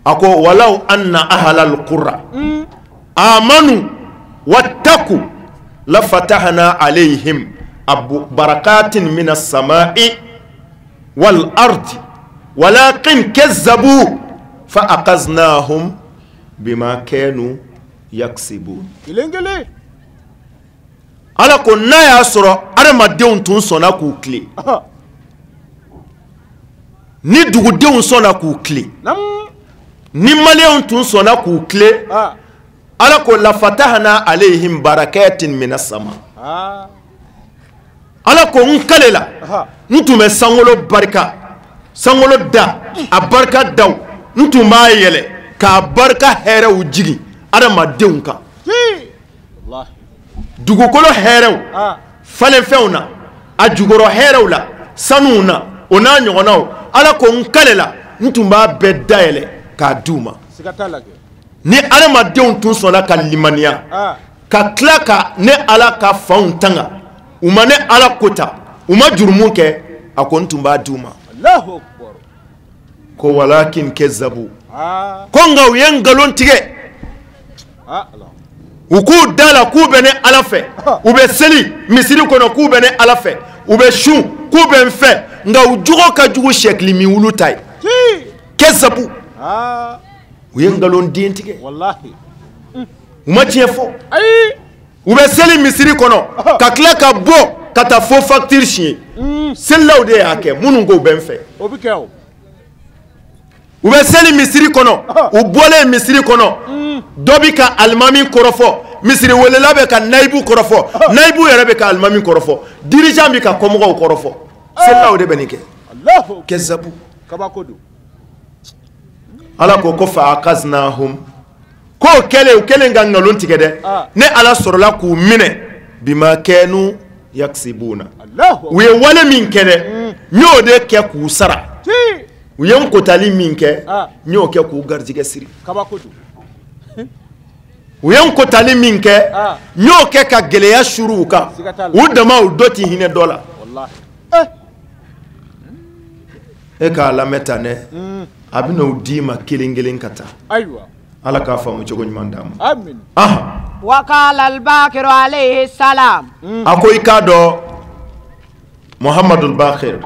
a ko walaw anna ahlal qura amanu wattaqu la fatahna alayhim barakatin minas samai wal ardi walakin kazzabu fa aqaznahum bima kanu yaksibun. Kelen kelen. Ala ko n'a y'a sɔrɔ adamadenw tun sɔnna k'u tilen, ni dugudenw sɔnna k'u tilen, ni maliyɛnw tun sɔnna k'u tilen, Ala ko la fatahna alayhim barakatin minas sama. Ala ko n kale la n tun bɛ sankolo barika, sankolo da a barika daw n tun b'a yɛlɛ k'a barika hɛrɛw jigin adamadenw kan. Dugukolo hɛrɛw falenfɛnw na a jukɔrɔ hɛrɛw la sanuw na o n'a ɲɔgɔnnaw Ala ko n kale la n tun b'a bɛɛ dayɛlɛ k'a d'u ma. Ni adamadenw tun sɔnna ka limaniya ka tila ka ne Ala ka fanw tanga u ma ne Ala kota u ma jurumu kɛ a ko n tun b'a d'u ma. Ko walakin kazzabu ko nka u ye nkalon tigɛ u k'u da la k'u bɛ ne Ala fɛ u bɛ seli misiri kɔnɔ k'u bɛ ne Ala fɛ u bɛ sun k'u bɛ n fɛ nka u jogo ka jugu sɛkili min wulu ta ye. Kazzabu u ye nkalon den tigɛ u ma tiɲɛ fɔ u bɛ seli misiri kɔnɔ ka tila ka bɔ ka taa fo facture siɲɛ selilaw de y'a kɛ minnu ko u bɛ n fɛ. U bɛ seli misiri kɔnɔ u bɔlen misiri kɔnɔ dɔ bɛ ka alimami kɔrɔfɔ misiri welela bɛ ka nayibu kɔrɔfɔ nayibu yɛrɛ bɛ ka alimami kɔrɔfɔ dirigeant bɛ ka kɔmɔgɔw kɔrɔfɔ selilaw de bɛ nin kɛ. Kazzabu. Ala ko ko fa akaznahum, k'o kɛlen u kɛlen ka nkalon tigɛ dɛ, ne Ala sɔrɔla k'u minɛ bima kanu yaksibuna, u ye wale min kɛ dɛ, n y'o de kɛ k'u sara, u ye n kotali min kɛ, n y'o kɛ k'u garijɛgɛ siri, u ye n kotali min kɛ, n y'o kɛ ka gɛlɛya suru u kan, u dama u dɔ ti hinɛ dɔ la. E k'a lamɛn tan dɛ, a bɛna o d'i ma kelen kelen ka taa. Ala k'a faamu cogo ɲuman d'an ma. Wa qala al-Baqir alayhi salam. A ko i k'a dɔn Muhamadul Baqir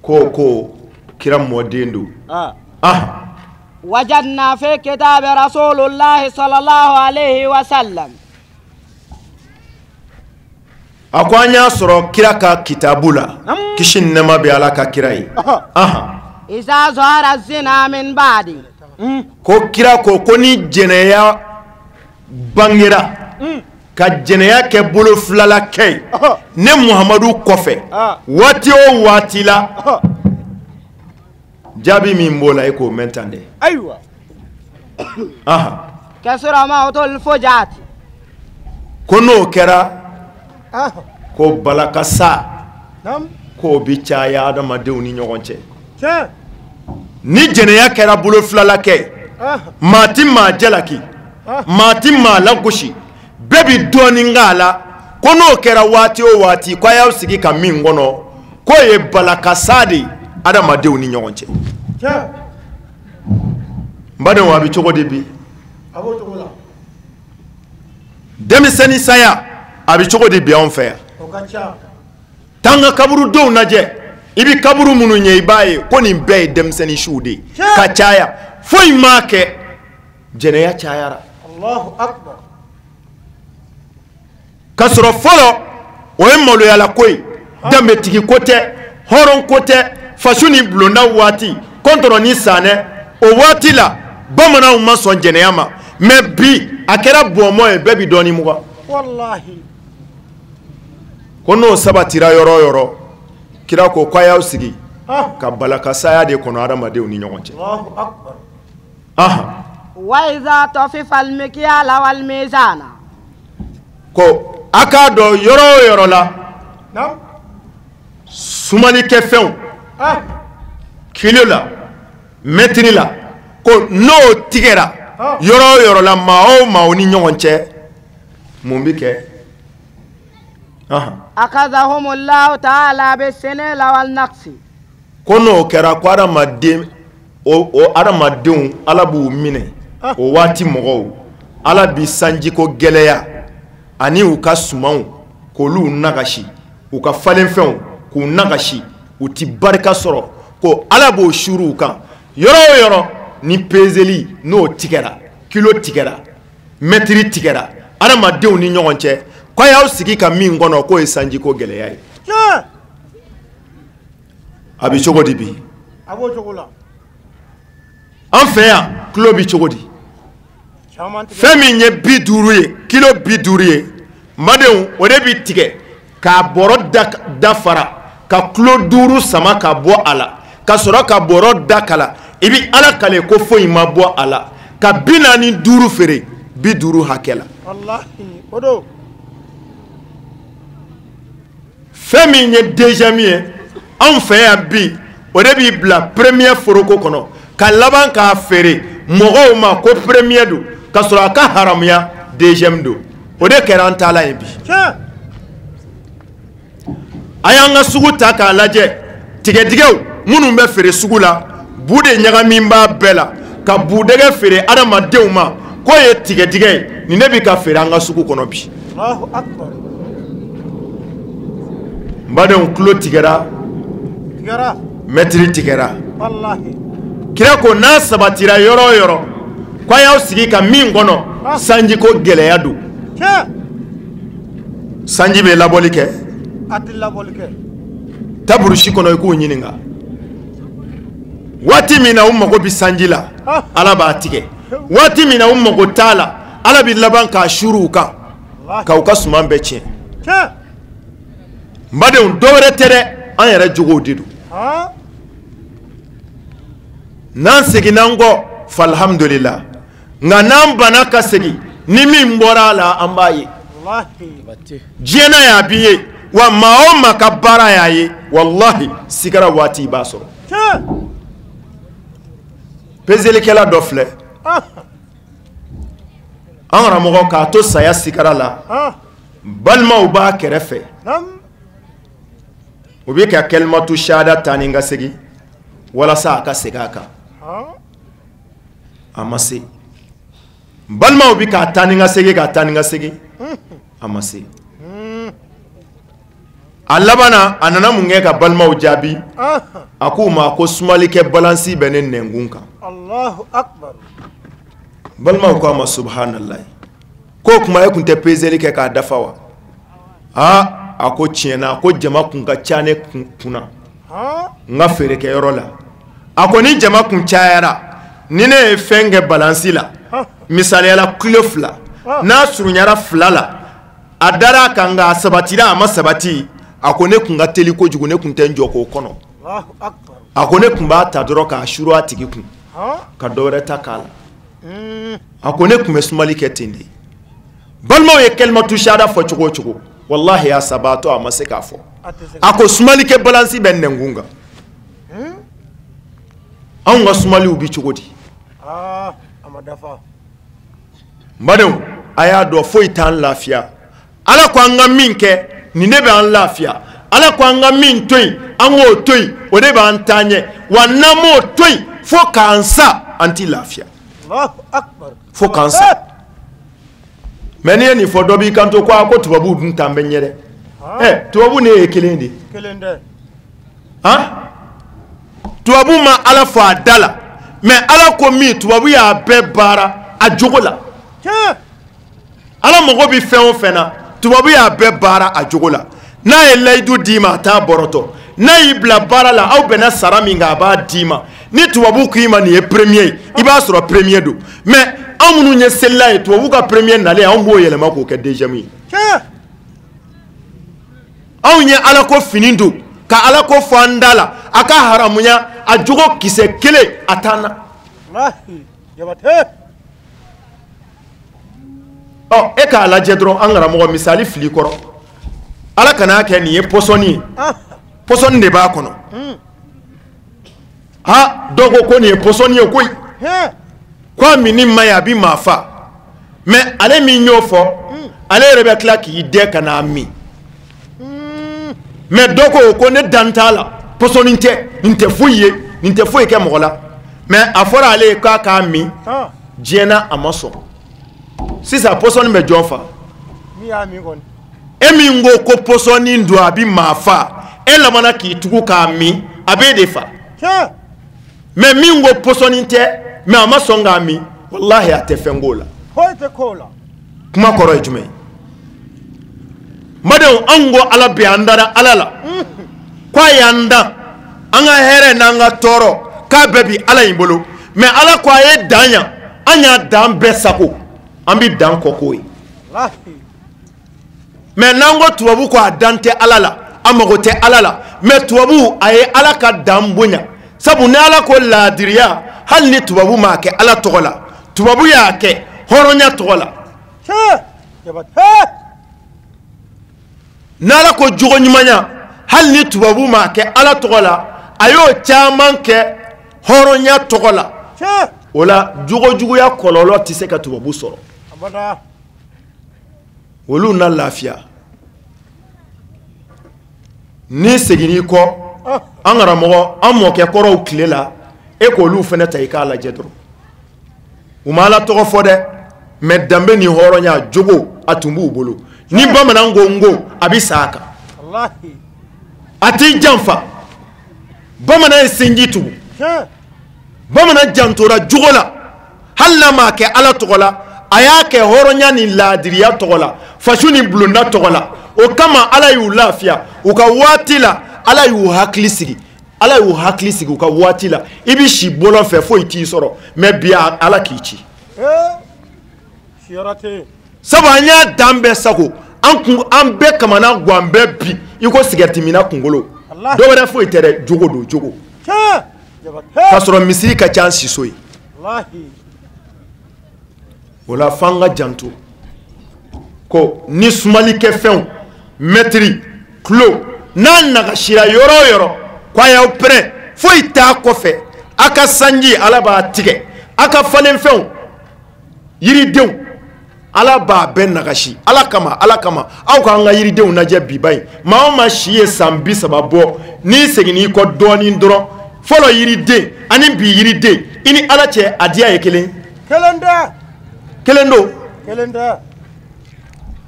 ko kira mɔden don. Wajadna fi kitabi Rasulillahi sallallahu alayhi wa sallam. A ko an y'a sɔrɔ kira ka kitabu la, kisi ni nɛɛma bɛ Ala ka kira ye. Iza zahara zina min ba'di. Ko kira ko ni jɛnɛya bangera, ka jɛnɛya kɛ bolo filala kɛ ye ne Muhamadu kɔfɛ waati o waati la, jaabi min b'o la e k'o mɛn tan dɛ. Ayiwa. Kasura mawtul fujati. Ko n'o kɛra, ko balakasa k'o bi caya adamadenw ni ɲɔgɔn cɛ. Ni jɛnɛya kɛra bolo filala kɛ, maa ti maa jalaki, maa ti maa lagosi, bɛɛ bi dɔɔnin k'a la. Ko n'o kɛra waati o waati, ko a y'aw sigi ka min kɔnɔ, k'o ye balakasa de ye adamadenw ni ɲɔgɔn cɛ. N badenw, a bɛ cogo di bi? Denmisɛnnin saya a bɛ cogo di bi anw fɛ yan? T'an ka kaburudenw lajɛ, i bɛ kaburu minnu ye, i b'a ye ko nin bɛɛ ye denmisɛnnin siw de ye ka caya, foyi m'a kɛ, jɛnɛya cayara. Ka sɔrɔ fɔlɔ o ye maloyala ko ye, danbetigi ko tɛ, hɔrɔn ko tɛ, faso ni bulonda waati, kɔntɔrɔ ni sanɛ, o waati la bamananw ma sɔn jɛnɛya ma. Mais bi a kɛra bɔnmɔ ye, bɛɛ bi dɔɔnin mugan. Ko n'o sabatira yɔrɔ o yɔrɔ, kira ko k'a y'aw sigi ka balakasaya de kɔnɔ adamadenw ni ɲɔgɔn cɛ. Wa iza tafifa al-mikyala wal mizana. Ko a k'a dɔn yɔrɔ o yɔrɔ la, sumanikɛfɛnw kilo la, mɛtiri la, ko n'o tigɛra yɔrɔ o yɔrɔ la, maa o maaw ni ɲɔgɔn cɛ, mun bi kɛ? Akazahumullahu ta'ala bis-sinina wal naqsi. Ko n'o kɛra, ko adamaden o adamadenw Ala b'u minɛ o waati mɔgɔw, Ala bi sanjiko gɛlɛya ani u ka sumanw k'olu nagasi, u ka falenfɛnw k'u nagasi, u ti barika sɔrɔ, ko Ala b'o suru u kan. Yɔrɔ o yɔrɔ ni peseli n'o tigɛra, kilo tigɛra, mɛtiri tigɛra adamadenw ni ɲɔgɔn cɛ, k'a y'aw sigi ka min kɔnɔ, k'o ye sanjiko gɛlɛya ye. A bɛ cogo di bi? An fɛ yan kilo bɛ cogo di? Fɛn min ye 50 ye, kilo 50 ye, n badenw, o de bɛ tigɛ k'a bɔrɔ dafara, ka kilo 5 sama ka bɔ a la, ka sɔrɔ ka bɔrɔ da kala, i bɛ Ala kale ko foyi ma bɔ a la, ka 45 feere 50 hakɛ la. Fɛn min ye deuxième ye anw fɛ yan bi, o de b'i bila premier foroko kɔnɔ ka laban k'a feere mɔgɔw ma ko premier don, ka sɔrɔ a ka haramuya deuxième don. O de kɛra an taala ye bi. A y'an ka sugu ta k'a lajɛ, tigɛdigɛw minnu bɛ feere sugu la, bu de ɲagami b'a bɛɛ la, ka budɛgɛ feere adamadenw ma k'o ye tigɛdigɛ ye, nin de bɛ ka feere an ka sugu kɔnɔ bi. N badenw, kilo tigɛra, mɛtiri tigɛra. Kira ko n'a sabatira yɔrɔ o yɔrɔ, k'a y'aw sigi ka min kɔnɔ, sanjiko gɛlɛya don. Sanji bɛ labɔli kɛ, taa burusi kɔnɔ i k'u ɲininka. Waati min na u mago bɛ sanji la, Ala b'a tigɛ. Waati min na u mago t'a la, Ala bɛ laban k'a suru u kan, k'u ka suman bɛɛ tiɲɛ. N badenw, dɔwɛrɛ tɛ dɛ, an yɛrɛ jogow de don. N'an seginna an kɔ, falhamdulillah. Nka n'an banna ka segin, ni min bɔra a la, an b'a ye. Diɲɛ na y'a b'i ye, wa maa o maa ka baara y'a ye, walahi sigara waati i b'a sɔrɔ. Pezelikɛla dɔ filɛ. An karamɔgɔ k'a to saya sigara la, balimaw b'a kɛrɛfɛ. U bɛ ka kɛlimatu shahada taa ni ka segin walasa a ka segin a kan. A ma se. Balimaw bɛ k'a taa ni ka segin, k'a taa ni ka segin, a ma se. A labanna a nana mun kɛ ka balimaw jaabi? A k'u ma ko sumalikɛ balansi bɛ ne nɛnkun kan. Balimaw ko a ma subahanallahi, k'o tuma e tun tɛ peseli kɛ k'a dafa wa? Aa, a ko tiɲɛ na, ko jama kun ka ca ne kunna n ka feerekɛyɔrɔ la. A ko ni jama kun cayara, ni ne ye fɛn kɛ balansi la, misaliyala kilo 2, n'a surunyara 2 la, a dara a kan nka a sabatira, a ma sabati. A ko ne kun ka teli kojugu, ne kun tɛ n jɔ k'o kɔnɔ. A ko ne kun b'a ta dɔrɔn k'a suru a tigi kun, ka dɔ wɛrɛ ta k'a la. A ko ne kun bɛ sumali kɛ ten de. Balimaw ye kɛlimatu shahada fɔ cogo o cogo, walahi a sabatɔ a ma se k'a fɔ. A ko sumalikɛ balansi bɛ nɛnkun kan. Anw ka sumaliw bi cogo di? N badenw, a y'a dɔn foyi t'an lafiya. Ala ko an ka min kɛ, nin de bɛ an lafiya. Ala ko an ka min to yen, an k'o to yen, o de b'an taa ɲɛ. Wa n'an m'o to yen, fo k'an sa, an ti lafiya. Fo k'an sa. Mais n'i ye nin fɔ, dɔ b'i kanto ko a ko tubabuw dun t'an bɛ ɲɛ dɛ. Ɛ, tubabu ne ye kelen de ye. Han? Tubabu ma Ala fɔ a da la, mais Ala ko min, tubabu y'a bɛɛ baara a jogo la. Ala mago bɛ fɛn o fɛn na, tubabu y'a bɛɛ baara a jogo la. N'a ye layidu d'i ma, a t'a bɔrɔtɔ. N'a y'i bila baara la, aw bɛnna sara min kan, a b'a d'i ma. Ni tubabu k'i ma nin ye premier ye, i b'a sɔrɔ premier don. Mais anw minnu ye selila ye, tubabu ka premier nalen, anw b'o yɛlɛma k'o kɛ deuxième ye. Anw ye Ala ko fini don, ka Ala ko fɔ an da la, a ka haramuya, a jogo kisɛ kelen a t'an na. Ɔ, e k'a lajɛ dɔrɔn, an karamɔgɔ, misali fili kɔrɔ. Ala kan'a kɛ nin ye pɔsɔni ye. Pɔsɔni de b'a kɔnɔ. Ha, dɔw ko ko nin ye pɔsɔni ye koyi. Ko a minni man ɲi, a bɛ maa fa. Mais ale min y'o fɔ, ale yɛrɛ bɛ tila k'i dɛ ka n'a min. Mais dɔ ko ko ne dan t'a la, pɔsɔni tɛ, nin tɛ foyi ye, nin tɛ foyi kɛ mɔgɔ la. Mais a fɔra ale ye k'a k'a min, diɲɛ na a ma sɔn. Sisan pɔsɔni bɛ jɔn fa? E min ko ko pɔsɔni don, a bɛ maa fa, e labanna k'i tugu k'a min, a b'e de fa. Mais min ko pɔsɔni tɛ, mais a ma sɔn k'a min, walahi a tɛ fɛn k'o la. Kuma kɔrɔ ye jumɛn ye? Badenw, anw ko Ala bɛ, an dara Ala la, k'a y'an dan, an ka hɛrɛ n'an ka tɔɔrɔ, k'a bɛɛ bi Ala in bolo. Mais Ala ko a ye dan yan, an y'a dan bɛɛ sago, an bi dan kɔ k'o ye. Mais n'an ko tubabu ko a dan tɛ Ala la, a mago tɛ Ala la, mais tubabu a ye Ala ka dan bonya. Sabu ni Ala ko laadiriya, hali ni tubabu m'a kɛ Ala tɔgɔ la, tubabu y'a kɛ hɔrɔnya tɔgɔ la. N'Ala ko jogo ɲumanya, hali ni tubabu m'a kɛ Ala tɔgɔ la, a y'o caman kɛ hɔrɔnya tɔgɔ la. O la jogo juguya kɔlɔlɔ tɛ se ka tubabu sɔrɔ. Olu na lafiya. N'i seginn'i kɔ, an karamɔgɔ, an mɔkɛ kɔrɔw tile la, e k'olu fana ta i k'a lajɛ dɔrɔn. U ma Ala tɔgɔ fɔ dɛ, mais danbe ni hɔrɔnya jogo a tun b'u bolo. Ni bamanan ko n ko, a bɛ sa a kan. A t'i janfa. Bamanan ye sinji tugu. Bamanan jantora jogo la, hali n'a m'a kɛ Ala tɔgɔ la, a y'a kɛ hɔrɔnya ni laadiriya tɔgɔ la, faso ni bulonda tɔgɔ la. O kama Ala y'u lafiya u ka waati la, Ala y'u hakili sigi. Ala y'u hakili sigi u ka waati la. I bɛ si bɔlɔn fɛ, foyi t'i sɔrɔ, mais bi Ala k'i ci. Sabu an y'a dan bɛɛ sago, an kun an bɛɛ kamana gan bɛɛ bi i ko sigɛritiminna kunkolo. Dɔ wɛrɛ foyi tɛ dɛ, jogo don, jogo. K'a sɔrɔ misiri ka ca an siso ye. O la f'an ka janto ko ni sumalikɛfɛnw mɛtiri kilo n'a nagasira yɔrɔ o yɔrɔ ko a y'aw pɛrɛn, foyi t'a kɔfɛ. A ka sanji Ala b'a tigɛ, a ka falenfɛnw yiridenw Ala b'a bɛɛ nagasi. Ala kama, Ala kama, aw k'an ka yiridenw lajɛ bi ba in. Maa o maa si ye san 30 bɔ, n'i seginn'i kɔ dɔɔnin dɔrɔn, fɔlɔ yiriden ani bi yiriden, i ni Ala cɛ a diya ye kelen. Kelen tɛ. Kelen don. Kelen tɛ.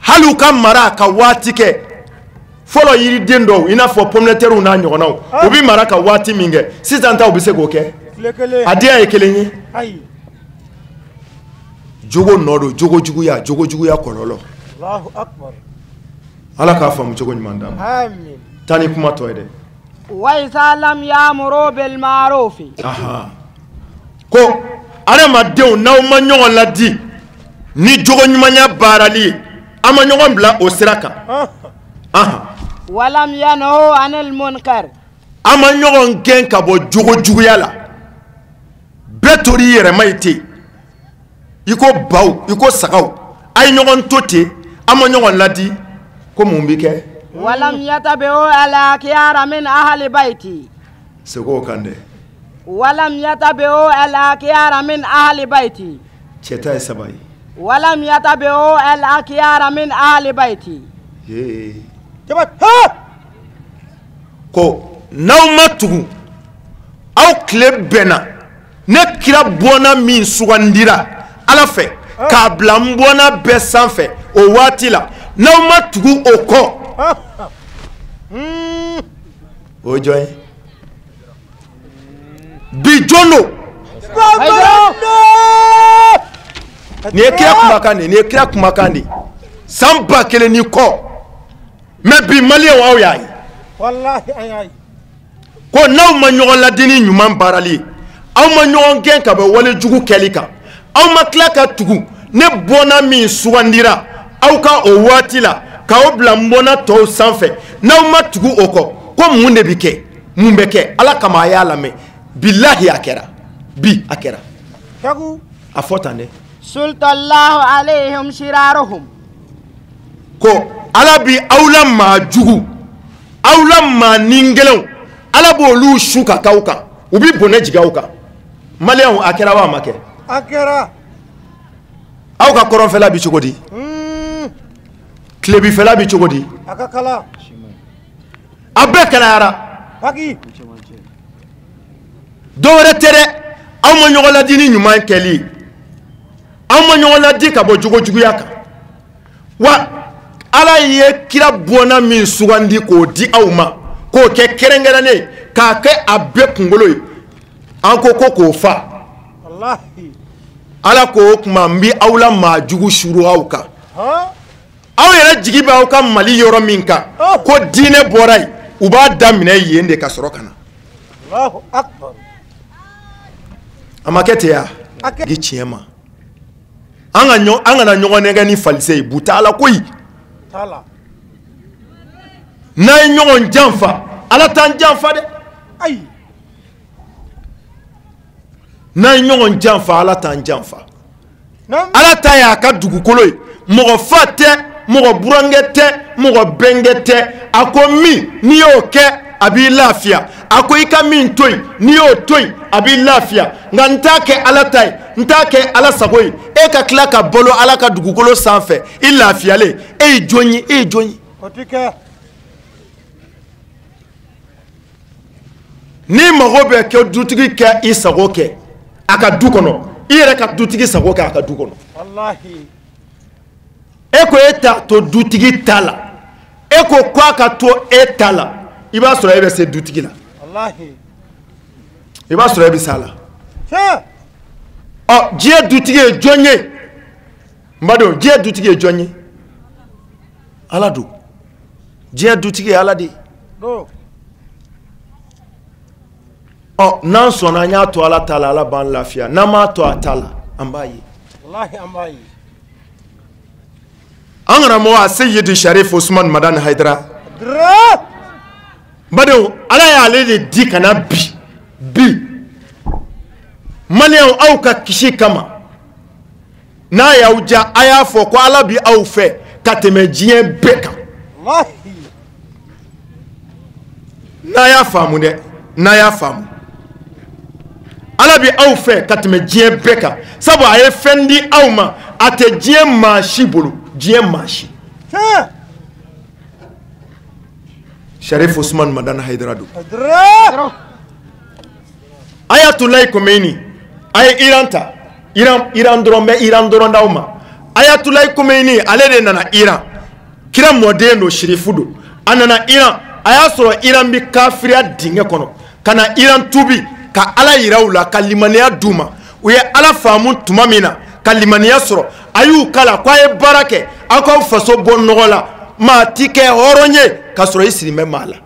Hali u ka mara ka waati kɛ, fɔlɔ yiriden dɔw i n'a fɔ pomme de terre n'a ɲɔgɔnnaw, u bɛ mara ka waati min kɛ, sisan taw bɛ se k'o kɛ. A diya ye kelen ye. Ayi. Jogo nɔ don, jogo juguya, jogo juguya kɔlɔlɔ. Allahu akbar. Ala k'a faamu cogo ɲuman d'an ma. Amin. Taa ni kuma tɔ ye dɛ. Wa iza lam ya'muru bil ma'rufi. Aha. Ko adamadenw n'aw ma ɲɔgɔn ladi ni jogo ɲumanya baarali ye, an ma ɲɔgɔn bila o sira kan. Aha. Wa lam yanhu anil munkar. An ma ɲɔgɔn gɛn ka bɔ jogo juguya la. Bɛɛ tor'i yɛrɛ ma ye ten. I ko baw, i ko sagaw, a ye ɲɔgɔn to ten, an ma ɲɔgɔn ladi ko mun bi kɛ? Walam yatabi'u ala khiyara min ahli baiti. Segin o kan dɛ. Walam yatabi'u ala khiyara min ahli baiti. Cɛ ta ye 3 ye. Walam yatabi'u ala khiyara min ahli baiti. Ee. Ko n'aw ma tugu, aw tile bɛnna, ne kira bɔnna min sugandira Ala fɛ k'a bila n bɔnna bɛɛ sanfɛ o waati la, n'aw ma tugu o kɔ, o ye jɔn ye? Bi jɔn don? Nin ye kira kumakan de ye, nin ye kira kumakan de ye san 1000 ni kɔ. Mais bi maliyɛnw aw y'a ye. Walahi an y'a ye. Ko n'aw ma ɲɔgɔn ladi ni ɲuman baarali ye, aw ma ɲɔgɔn gɛn ka bɔ wale jugu kɛli kan, aw ma tila ka tugu ne bɔnna min sugandira aw ka o waati la k'aw bila n bɔnna tɔw sanfɛ, n'aw ma tugu o kɔ, ko mun de bɛ kɛ? Mun bɛ kɛ? Ala kama a y'a lamɛn. Bilahi a kɛra. Bi a kɛra. A fɔ tan dɛ. Sultallahu alayhim shiraruhum. Ko Ala bi aw la maa jugu, aw la maa ningɛlɛnw, Ala b'olu su ka k'aw kan, u bi bɔnɛ jigin aw kan. Maliyɛnw a kɛra wa a ma kɛ? A kɛra. Aw ka kɔrɔnfɛla bi cogo di? Tilebifɛla bi cogo di? A ka kala. A bɛɛ kalayara. Paki. Dɔ wɛrɛ tɛ dɛ, aw ma ɲɔgɔn ladi ni ɲuman kɛli ye, aw ma ɲɔgɔn ladi ka bɔ jogo juguya kan. Wa Ala ye kira bɔnna min sugandi k'o di aw ma, k'o kɛ kɛrɛnkɛrɛnnen, k'a kɛ a bɛɛ kunkolo ye, an ko ko k'o fa. Ala ko o tuma n bi aw la maa jugu suru aw kan. Aw yɛrɛ jigi bɛ aw ka Mali yɔrɔ min kan, ko diinɛ bɔra yen, u b'a daminɛ yen de ka sɔrɔ ka na. A ma kɛ ten ya? Di tiɲɛ ma. An kana ɲɔgɔn nɛgɛ ni falise ye, bu t'a la koyi. N'an ye ɲɔgɔn janfa, Ala t'an janfa dɛ. N'an ye ɲɔgɔn janfa, Ala t'an janfa. Ala ta y'a ka dugukolo ye, mɔgɔ fa tɛ, mɔgɔ burankɛ tɛ, mɔgɔ bɛnkɛ tɛ. A ko min n'i y'o kɛ a b'i lafiya, a ko i ka min to yen n'i y'o to yen a b'i lafiya. Nka n t'a kɛ Ala ta ye, n t'a kɛ Ala sago ye. E ka tila ka balo Ala ka dugukolo sanfɛ i lafiyalen, e ye jɔn ye? E ye jɔn ye? O ti kɛ. N'i mago bɛ kɛ dutigi kɛ i sago kɛ a ka du kɔnɔ, i yɛrɛ ka dutigi sago kɛ a ka du kɔnɔ. Walahi. E ko e t'a to dutigi ta la, e ko k'a ka to e ta la, i b'a sɔrɔ e bɛ se dutigi la. Walahi. I b'a sɔrɔ e bɛ s'a la. Ɔ, diɲɛ dutigi ye jɔn ye? N badenw, diɲɛ dutigi ye jɔn ye? Ala don. Diɲɛ dutigi ye Ala de ye. Ɔ, n'an sɔnna an y'a to Ala ta la, Ala b'an lafiya. N'an m'a to a ta la, an b'a ye. Walahi an b'a ye. An karamɔgɔ a Seyidi Sharif Usman Madani Hayidara. N badenw, Ala y'ale de di ka na bi. Bi Maliyɛnw aw ka kisi kama n'a y'aw diya a y'a fɔ ko Ala bi aw fɛ ka tɛmɛ diɲɛ bɛɛ kan. N'a y'a faamu dɛ, n'a y'a faamu. Ala bi aw fɛ ka tɛmɛ diɲɛ bɛɛ kan sabu a ye fɛn di aw ma a tɛ diɲɛ maa si bolo, diɲɛ maa si. Sharif Usman Madani Haidara don. Ayatollah Khomeini a ye Iran ta, Iran dɔrɔn bɛ Iran dɔrɔn d'aw ma. Ayatollah Khomeini ale de nana Iran, kira mɔden don, sirifu don. A nana Iran, a y'a sɔrɔ Iran bi kafiriya dingɛ kɔnɔ ka na Iran tubi ka Ala yira u la ka limaniya d'u ma. U ye Ala faamu tuma min na ka limaniya sɔrɔ, a y'u kala ko a ye baara kɛ aw k'aw faso bɔ nɔgɔ la, maa ti kɛ hɔrɔn ye k'a sɔrɔ i sirimɛ maa la.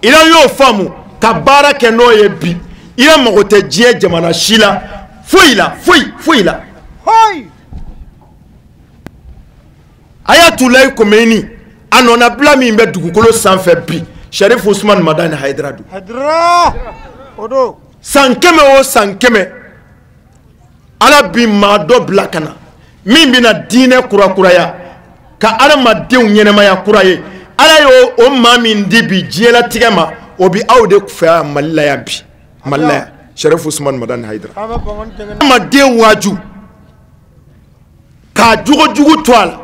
Iran y'o faamu ka baara kɛ n'o ye bi. Iran mago tɛ diɲɛ jamana si la, foyi la, foyi foyi la. Ayatollah Khomeini a nɔnabila min bɛ dugukolo sanfɛ bi, Sharif Usman Madani Haidara don. San 100 o san 100 Ala bi maa dɔ bila ka na min bɛna diinɛ kurakuraya ka adamadenw ɲɛnɛmaya kura ye. Ala y'o o maa min di bi diɲɛlatigɛ ma, o bi aw de fɛ yan Mali la yan bi, Mali la yan. Sharif Usman Madani Haidara. Adamaden waaju k'a jogojugu to a la,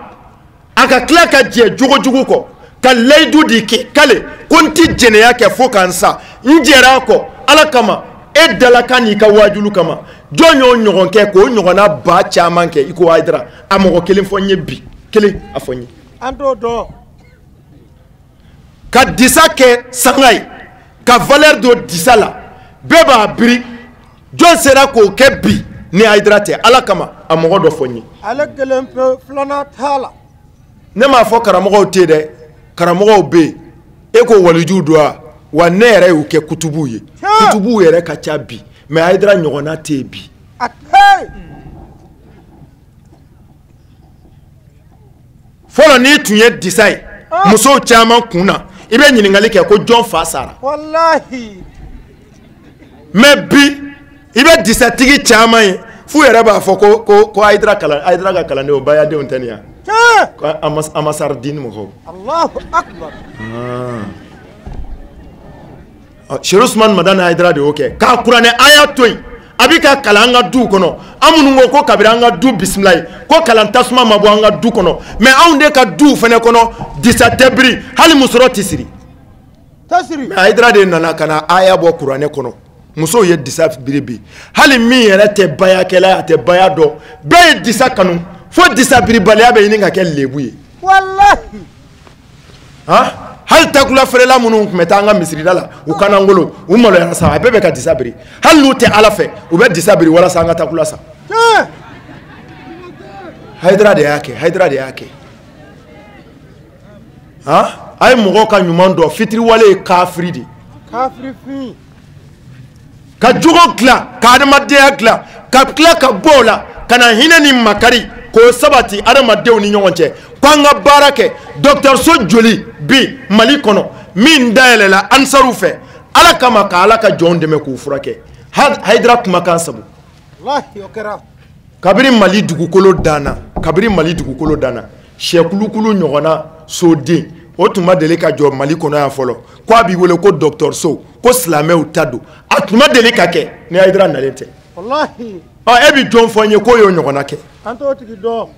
a ka tila ka jɛ jogojugu kɔ ka layidu di k'i kale ko n ti jɛnɛya kɛ fo ka n sa, n jɛra a kɔ Ala kama, e dalakan n'i ka waajulu kama. Jɔn y'o ɲɔgɔn kɛ k'o ɲɔgɔnna ba caman kɛ i ko Haidara? A mɔgɔ kelen fɔ n ye bi, kelen a fɔ n ye. An t'o dɔn. Ka disa kɛ sanga ye, ka valeur don disa la, bɛɛ b'a biri. Jɔn sera k'o kɛ bi ni Haidara tɛ? Ala kama a mɔgɔ dɔ fɔ n ye. Ale kelen pe, filanan t'a la. Ne m'a fɔ karamɔgɔw tɛ yen dɛ, karamɔgɔw bɛ yen. E ko walijuw don wa? Wa ne yɛrɛ y'u kɛ kutubuw ye. Kutubuw yɛrɛ ka ca bi, mais Haidara ɲɔgɔnna tɛ yen bi. Fɔlɔ n'i tun ye disa ye musow caman kun na, i bɛ ɲininkali kɛ ko jɔn fa sara. Walahi. Mais bi i bɛ disatigi caman ye f'u yɛrɛ b'a fɔ ko ko ko Haidara kalan, Haidara ka kalandenw bayadenw tɛ nin ye. Ko Amasar diin mɔgɔw. Allahu akbar. Sherif Usman Madani Haidara de y'o kɛ k'a kuranɛ aya to yen, a bɛ ka kalan an ka duw kɔnɔ. An minnu ko kabiri an ka du bisimila ye ko kalan tasuma ma bɔ an ka du kɔnɔ, mais anw de ka duw fana kɔnɔ disa tɛ biri, hali musɔrɔ tɛ siri. Mais Haidara de nana ka na aya bɔ kuranɛ kɔnɔ, musow ye disa biri bi. Hali min yɛrɛ tɛ bayakɛla ye, a tɛ baya dɔn, bɛɛ ye disa kanu fo disa biribaliya bɛ ɲini ka kɛ lebu ye. Walahi. Han, hali takula feerela minnu tun bɛ taa an ka misirida la, u kanangolo, u maloyara sa, a bɛɛ bɛ ka disa biri. Hali n'u tɛ Ala fɛ, u bɛ disa biri walasa an ka takula san. Haidara de y'a kɛ, Haidara de y'a kɛ. Han, a ye mɔgɔw ka ɲuman dɔn, fitiriwale ye kafiri de ye. Kafiri fin. Ka jogo dilan, ka adamadenya dilan, ka tila ka bɔ o la ka na hinɛ ni makari k'o sabati adamadenw ni ɲɔgɔn cɛ. Ko an ka baara kɛ. Dɔgɔtɔrɔso joli bi Mali kɔnɔ min dayɛlɛla Ansaruw fɛ Ala kama ka Ala ka jɔnw dɛmɛ k'u furakɛ? Haidara kumakan sabu. Walahi o kɛra. Kabiri Mali dugukolo danna, kabiri Mali dugukolo danna, sɛkulukulu ɲɔgɔnna soden o tun ma deli ka jɔ Mali kɔnɔ yan fɔlɔ ko a b'i wele ko dɔgɔtɔrɔso, ko silamɛw ta don. A tun ma deli ka kɛ ni Haidara nalen tɛ. Walahi. Ɔ, e bi jɔn fɔ n ye k'o y'o ɲɔgɔnna kɛ? An t'o tigi dɔn.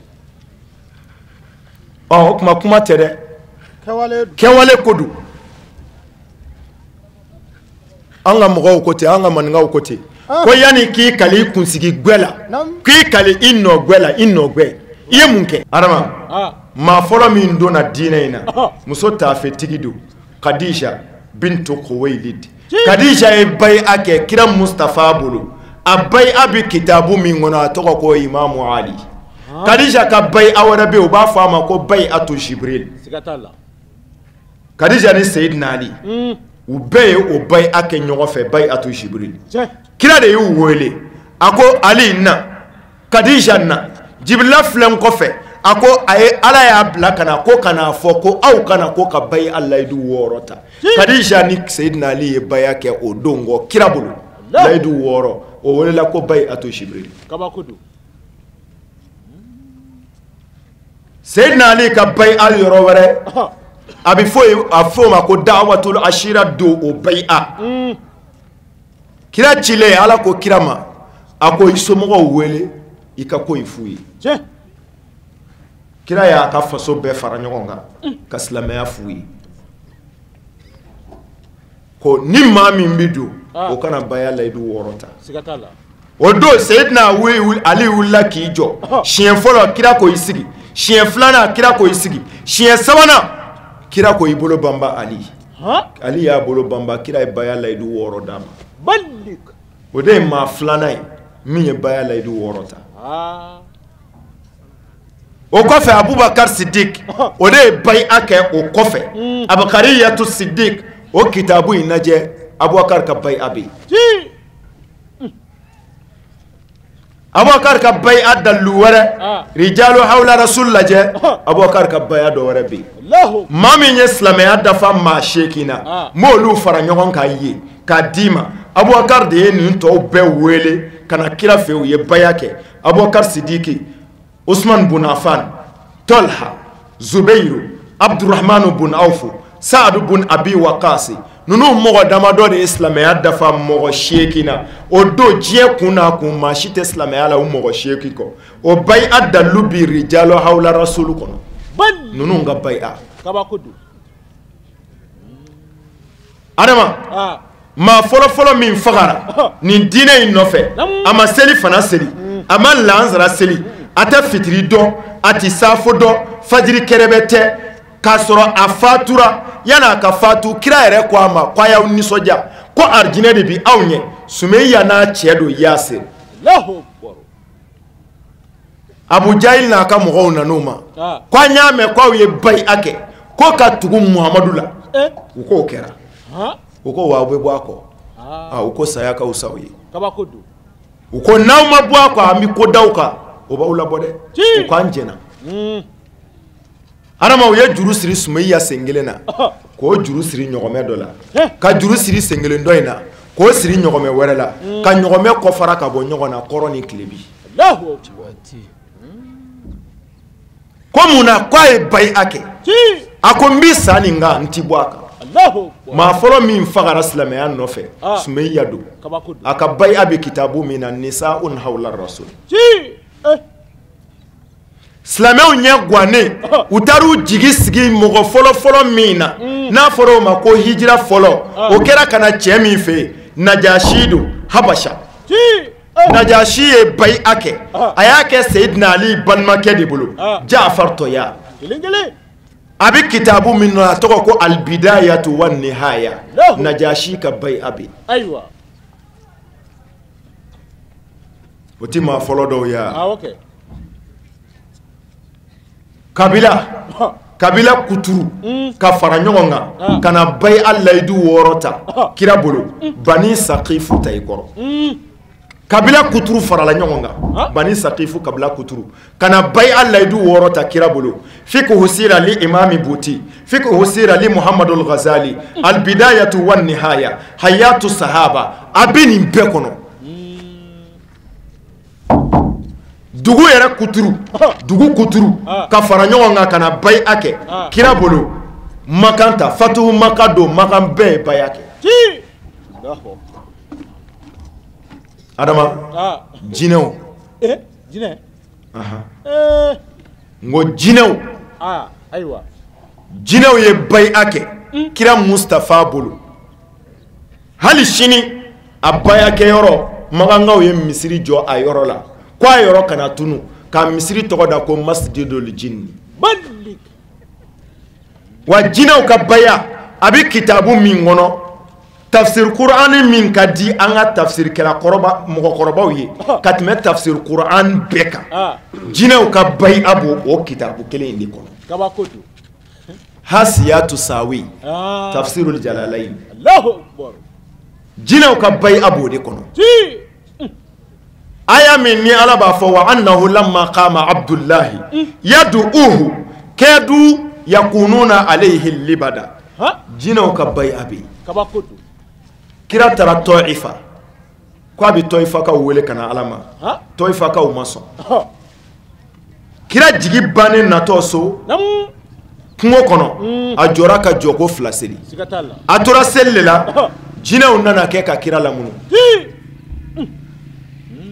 Ɔ, o tuma kuma tɛ dɛ. Kɛwale don. Kɛwale ko don. An ka mɔgɔw ko ten, an ka maninkaw ko ten. Ko yanni k'i kali i kunsigi gwɛ la, k'i kali i nɔ gwɛ la, i nɔ gwɛ. I ye mun kɛ? Adama, maa fɔlɔ min donna diinɛ in na, muso taafetigi don, Kadija bintu Khuwaylid. Kadija ye bayi'a kɛ kira Mustafa bolo. A bayi'a bɛ kitabu min kɔnɔ, a tɔgɔ ko Imamu Ali. Kadija ka bayi'a wɛrɛ bɛ yen, u b'a fɔ a ma ko bayi'atu Jibril. Kadija ni Seyidina Ali, u bɛɛ ye o bayi'a kɛ ɲɔgɔn fɛ, bayi'atu Jibril. Kira de y'u wele, a ko Ali na, Kadija na, Jibrila filɛ n kɔfɛ. A ko a ye Ala y'a bila ka na ko ka n'a fɔ ko aw kana ko ka bayi'a layidu 6 ta. Kadija ni Seyidina Ali ye bayi'a kɛ o don kɔ kira bolo, layidu 6. o welela ko bayi'atu Jibril. Kabako don. Seydina Ali ka bayi'a yɔrɔ wɛrɛ, a bɛ fɔ a fɔ o ma ko da'watul ashira don o bayi'a. Kira cilen Ala ko kira ma, a ko i somɔgɔw wele i ka ko in f'u ye. Kira y'a ka faso bɛɛ fara ɲɔgɔn kan ka silamɛya f'u ye. Ko ni maa min bɛ don, o kana baya layidu 6 ta. Siga t'a la. O don Seydina Ali wulila k'i jɔ. Siɲɛ fɔlɔ kira ko i sigi. Siɲɛ filanan kira ko i sigi. Siɲɛ sabanan kira ko i bolo banba Ali. Ali y'a bolo banba, kira ye baya layidu 6 d'a ma. O de ye maa filanan ye min ye baya layidu 6 ta. O kɔfɛ Abubakar Sidik, o de ye bayi'a kɛ o kɔfɛ. Abakariyatu Sidik, o kitabu in lajɛ, Abubakar ka bayi'a bɛ yen. Abubakar ka bayi'a dalilu wɛrɛ, Rijalu hawla rasul lajɛ, Abubakar ka bayi'a dɔ wɛrɛ bɛ yen. Maa min ye silamɛya dafa maa 8 na, n b'olu fara ɲɔgɔn kan ye k'a d'i ma. Abubakar de ye nin tɔw bɛɛ wele ka na kira fɛ yen, u ye bayi'a kɛ. Abubakar Sidiki, Usman bun Affan, Talha, Zubeiru, Abdurrahman bun Awf, Saad bun Abi Waqas. Ninnu mɔgɔ damadɔ de ye silamɛya dafa mɔgɔ 8 na. O don diɲɛ kun n'a kun, maa si tɛ silamɛya la o mɔgɔ 8 kɔ. O bayi'a dalilu bi Rijalu hawla rasulu kɔnɔ. Ninnu ka bayi'a. Kabako don. Adama, maa fɔlɔfɔlɔ min fagara nin diinɛ in nɔfɛ, a ma seli fana seli, a ma lansara seli, a tɛ fitiri dɔn, a tɛ saafo dɔn, fajiri kɛrɛbɛ tɛ, k'a sɔrɔ a fatura. Yan'a ka fatu, kira yɛrɛ ko a ma ko a y'aw nisɔndiya, ko arijinɛ de bi aw ɲɛ. Sumeya n'a cɛ don Yasir. Abu Jahil n'a ka mɔgɔw nan'o ma ko an y'a mɛn k'aw ye bayi'a kɛ ko ka tugu Muhamadu la. U k'o kɛra. U ko wa aw bɛ bɔ a kɔ. U ko saya ka fisa aw ye. U ko n'aw ma bɔ a kɔ, an bɛ ko d'aw kan, o b'aw labɔ dɛ. U k'an jɛna. Adama, u ye juru siri Sumeya sen kelen na, k'o juru siri ɲɔgɔmɛ dɔ la, ka juru siri sen kelen dɔ in na, k'o siri ɲɔgɔmɛ wɛrɛ la, ka ɲɔgɔmɛ kɔfara ka bɔ ɲɔgɔn na kɔrɔ ni tilebi. Ko mun na k'a ye bayi'a kɛ? A ko n bɛ sa nin kan, n ti bɔ a kan. Maa fɔlɔ min fagara silamɛya nɔfɛ, Sumeya don. A ka bayi'a bɛ kitabu min na, Nisa'un hawla rasul. Silamɛw ɲɛ gannen, u taar'u jigi sigi mɔgɔ fɔlɔfɔlɔ min na, n'a fɔra o ma ko hijira fɔlɔ, o kɛra ka na cɛ min fɛ yen, Najasi don, Habasha. Najasi ye bayi'a kɛ, a y'a kɛ Seyidina Ali balimakɛ de bolo, Jaafar Tɔya. A bɛ kitabu min na, a tɔgɔ ko Albidayatu wa Nihaya. Najasi ka bayi'a bɛ yen. O ti maa fɔlɔ dɔw ye wa? Kabila kuturu ka fara ɲɔgɔn kan ka na bayi'a layidu 6 ta kira bolo, Bani Sakifu ta i kɔrɔ. Kabila kuturu farala ɲɔgɔn kan, Bani Sakifu kabila kuturu ka na bayi'a layidu 6 ta kira bolo. Fiqhu sira li imami Buti, fiqhu sira li Muhammadul Ghazali, Albidayatu wan Nihaya, Hayatu Sahaba, a bɛ nin bɛɛ kɔnɔ. Dugu yɛrɛ kuturu, dugu kuturu ka fara ɲɔgɔn kan ka na bayi'a kɛ kira bolo. Makan ta Fatuhu Maka don, Makan bɛɛ ye bayi'a kɛ. Adama, jinɛw. N ko jinɛw. Jinɛw ye bayi'a kɛ kira Mustafa bolo. Hali sini a bayi'a kɛyɔrɔ, Makankaw ye misiri jɔ a yɔrɔ la, ko a yɔrɔ kana tunu, ka misiri tɔgɔ da ko Masjidul Jinni. Wa jinɛw ka baya a bɛ kitabu min kɔnɔ, tafsir Kur'an min ka di an ka tafsirkɛla kɔrɔba mɔgɔkɔrɔbaw ye ka tɛmɛ tafsir Kur'an bɛɛ kan, jinɛw ka bayi'a b'o o kitabu kelen in de kɔnɔ. Hasiyatu Sawi, tafsirul Jalalayn. Jinɛw ka bayi'a b'o de kɔnɔ. Aya min ni Ala b'a fɔ wa annahu lamma qama Abdullahi yad'uhu kadu yakununa alayhi libada. Jinɛw ka bayi'a bɛ yen. Kira taara Tɔifa K'a bɛ tɔyifakaw wele ka na Ala ma, tɔyifakaw ma sɔn. Kira jigi bannen natɔ so kungo kɔnɔ, a jɔra ka jɔko 2 seli. A tora seli de la, jinɛw nana kɛ ka kira lamunu.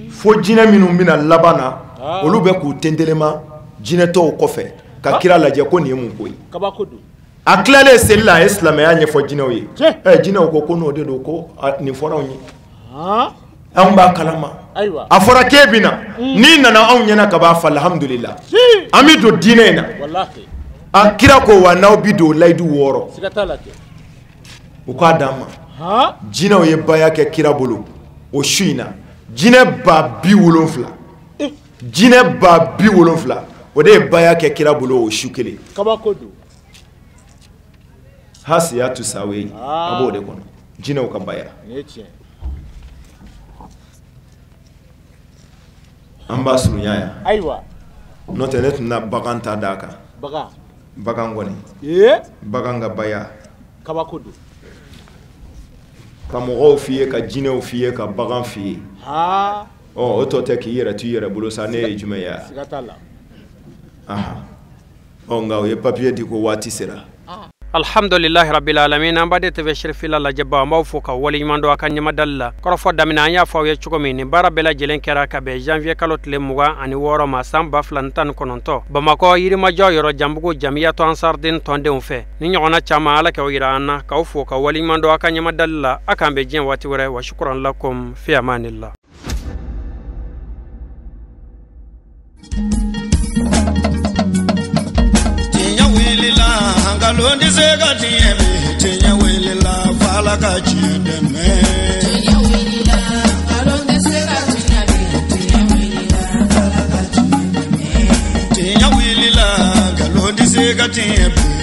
Fo jinɛ minnu bɛna laban na, olu bɛ k'u tentelema jinɛtɔw kɔfɛ ka kira lajɛ ko nin ye mun ko ye. A tilalen seli la, a ye silamɛya ɲɛfɔ jinɛw ye. Jinɛw ko n'o de don, ko nin fɔra anw ye, anw b'a kalama. A fɔra k'e bɛ na, n'i nana anw ɲɛna ka b'a fa, alhamdulillah, an bɛ don diinɛ in na. A kira ko wa n'aw bɛ don layidu 6, u k'a d'an ma. Jinɛw ye baya kɛ kira bolo o su in na, jinɛ 70,000, jinɛ 70,000, o de ye baya kɛ kira bolo o su kelen. Hasiyatu sawe, a b'o de kɔnɔ, jinɛw ka baya. An b'a surunya yan. Ayiwa. N'o tɛ ne tun na bagan ta d'a kan. Bagan kɔni. Bagan ka baya. Kabako don. Ka mɔgɔw f'i ye, ka jinɛw f'i ye, ka bagan f'i ye. Ɔ o tɔ tɛ k'i yɛrɛ to i yɛrɛ bolo sa, ne ye jumɛn ye? Siga t'a la. Ɔ nka o ye papiye di ko waati sera. Alhamdulillahi rabbil alamin. An b'a TV Sherifila lajɛbaw, an b'aw fo ka waleɲuman dɔn a ka ɲɛmadali la. Kɔrɔfɔ daminɛ an y'a fɔ aw ye cogo min, nin baara bɛɛ lajɛlen kɛra ka bɛn janvier kalo tile 26 ma san 2019 Bamakɔ Yirimajɔ yɔrɔ Janbugu Jamiyatu Ansardin tɔndenw fɛ. Ni ɲɔgɔnna caman Ala k'aw yira an na, k'aw fo ka waleɲuman dɔn a ka ɲɛmadali la. A k'an bɛn diɲɛ waati wɛrɛ. Wa shukran lakum fi amanillah. Nkalon tɛ se ka tiɲɛ bi, tiɲɛ wulila f'Ala ka tiɲɛ dɛmɛ. Tiɲɛ wulila, nkalon tɛ se ka tiɲɛ bi, tiɲɛ wulila f'Ala ka tiɲɛ dɛmɛ. Tiɲɛ wulila, nkalon tɛ se ka tiɲɛ bi.